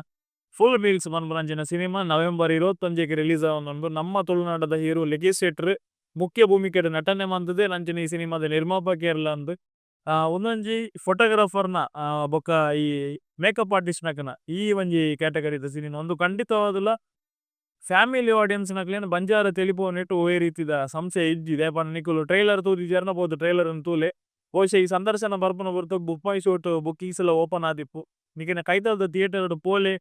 ಫುಲ್ ಮೀಲ್ಸ್ ಪನ್ಪುನಂಚಿನ ಸಿನಿಮಾ ನವೆಂಬರ್ 21ಕ್ಕೆ ರಿಲೀಸ್ ಆವೊಂದುಂಡು. ನಮ್ಮ ತುಳುನಾಡದ ಹೀರೋ ಲಿಖಿತ್ ಶೆಟ್ರ್ ಮುಖ್ಯ ಭೂಮಿಕೆಡ್ ನಟನೆ ಮಂತುದೆ ನಂಚಿನ ಈ ಸಿನಿಮಾದ ನಿರ್ಮಾಪಕೆರ್ಲ ಅಂದ್. ಉಂದೊಂಜಿ ಫೋಟೋಗ್ರಾಫರ್ನ ಬೊಕ್ಕ ಈ ಮೇಕಪ್ ಆರ್ಟಿಸ್ಟ್ ನಕನ ಈ ಒಂಜಿ ಕ್ಯಾಟಗರಿದ ಸಿನಿಮಾ. ಉಂದು ಖಂಡಿತವಾದುಲ ಫ್ಯಾಮಿಲಿ ಆಡಿಯನ್ಸ್ ನಕ್ಲೆನ್ ಬಂಜಾರ ತೆಲಿಪುನೆಟ್ ಒವ್ವೇ ರೀತಿದ ಸಂಶಯ ಇಜ್ಜಿ. ದಾಯೆ ಪಂಡ ನಿಕುಲು ಟ್ರೈಲರ್ ತೂದಿಜೆರ್ನ ಪೋದು ಟ್ರೈಲರ್ ನ್ ತೂಲೆ. ಬಹುಶಃ ಈ ಸಂದರ್ಶನ ಬರ್ಪುನ ಪೊರ್ತುಗು ಬುಕ್ ಮೈ ಶೋಟ್ ಬುಕ್ಕಿಂಗ್ಸ್ ಲ ಓಪನ್ ಆದಿಪ್ಪು. ನಿಕ್ಲೆನ ಕೈತಲ್ದ ಥಿಯೇಟರ್ ಡ್ ಪೋಲೆ.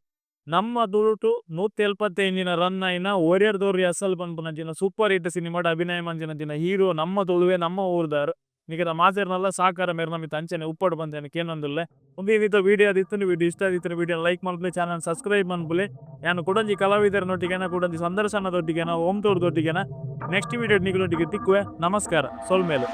ನಮ್ಮ ತುಳುಟು 175 ರನ್ ಆಯಿನ ಒರಿಯರ್ದೊರಿ ಅಸಲ್ ಪನ್ಪುನಂಚಿನ ಸೂಪರ್ ಹಿಟ್ ಸಿನಿಮಾಡ್ ಅಭಿನಯ ಮಂತಿನಂಚಿನ ಹೀರೋ ನಮ್ಮ ತುಳುವೆ, ನಮ್ಮ ಊರ್ದಾರ್. ನಿಕ್ಲೆನ ಮಾತೆರ್ನಲ ಸಾಕಾರ ಮೇರ್ನ ಮಿತ್ತ್ ಅಂಚನೆ ಉಪ್ಪಡ್ ಪಂದ್ ಯಾನ್ ಕೇನೊಂದುಲ್ಲೆ. ಉಂದು ಇನಿತ ವಿಡಿಯೋ ಆದಿತ್ತುಂಡು. ವಿಡಿಯೋ ಇಷ್ಟ ಆದಿತ್ತುಂಡ ವಿಡಿಯೋ ಲೈಕ್ ಮನ್ಪುಲೆ, ಚಾನಲ್ ಸಬ್ಸ್ಕ್ರೈಬ್ ಮನ್ಪುಲೆ. ಯಾನ್ ಕುಡೊಂಜಿ ಕಲಾವಿದರನೊಟ್ಟಿಗೆನ, ಕುಡೊಂಜಿ ಸಂದರ್ಶನದೊಟ್ಟಿಗೆನ, ಓಂ ತೋರ್ದೊಟ್ಟಿಗೆನ ನೆಕ್ಸ್ಟ್ ವಿಡಿಯೋ ನಿಕ್ಲೆನೊಟ್ಟಿಗೆ ತಿಕ್ಕುವೆ. ನಮಸ್ಕಾರ, ಸೊಲ್ಮೆಲು.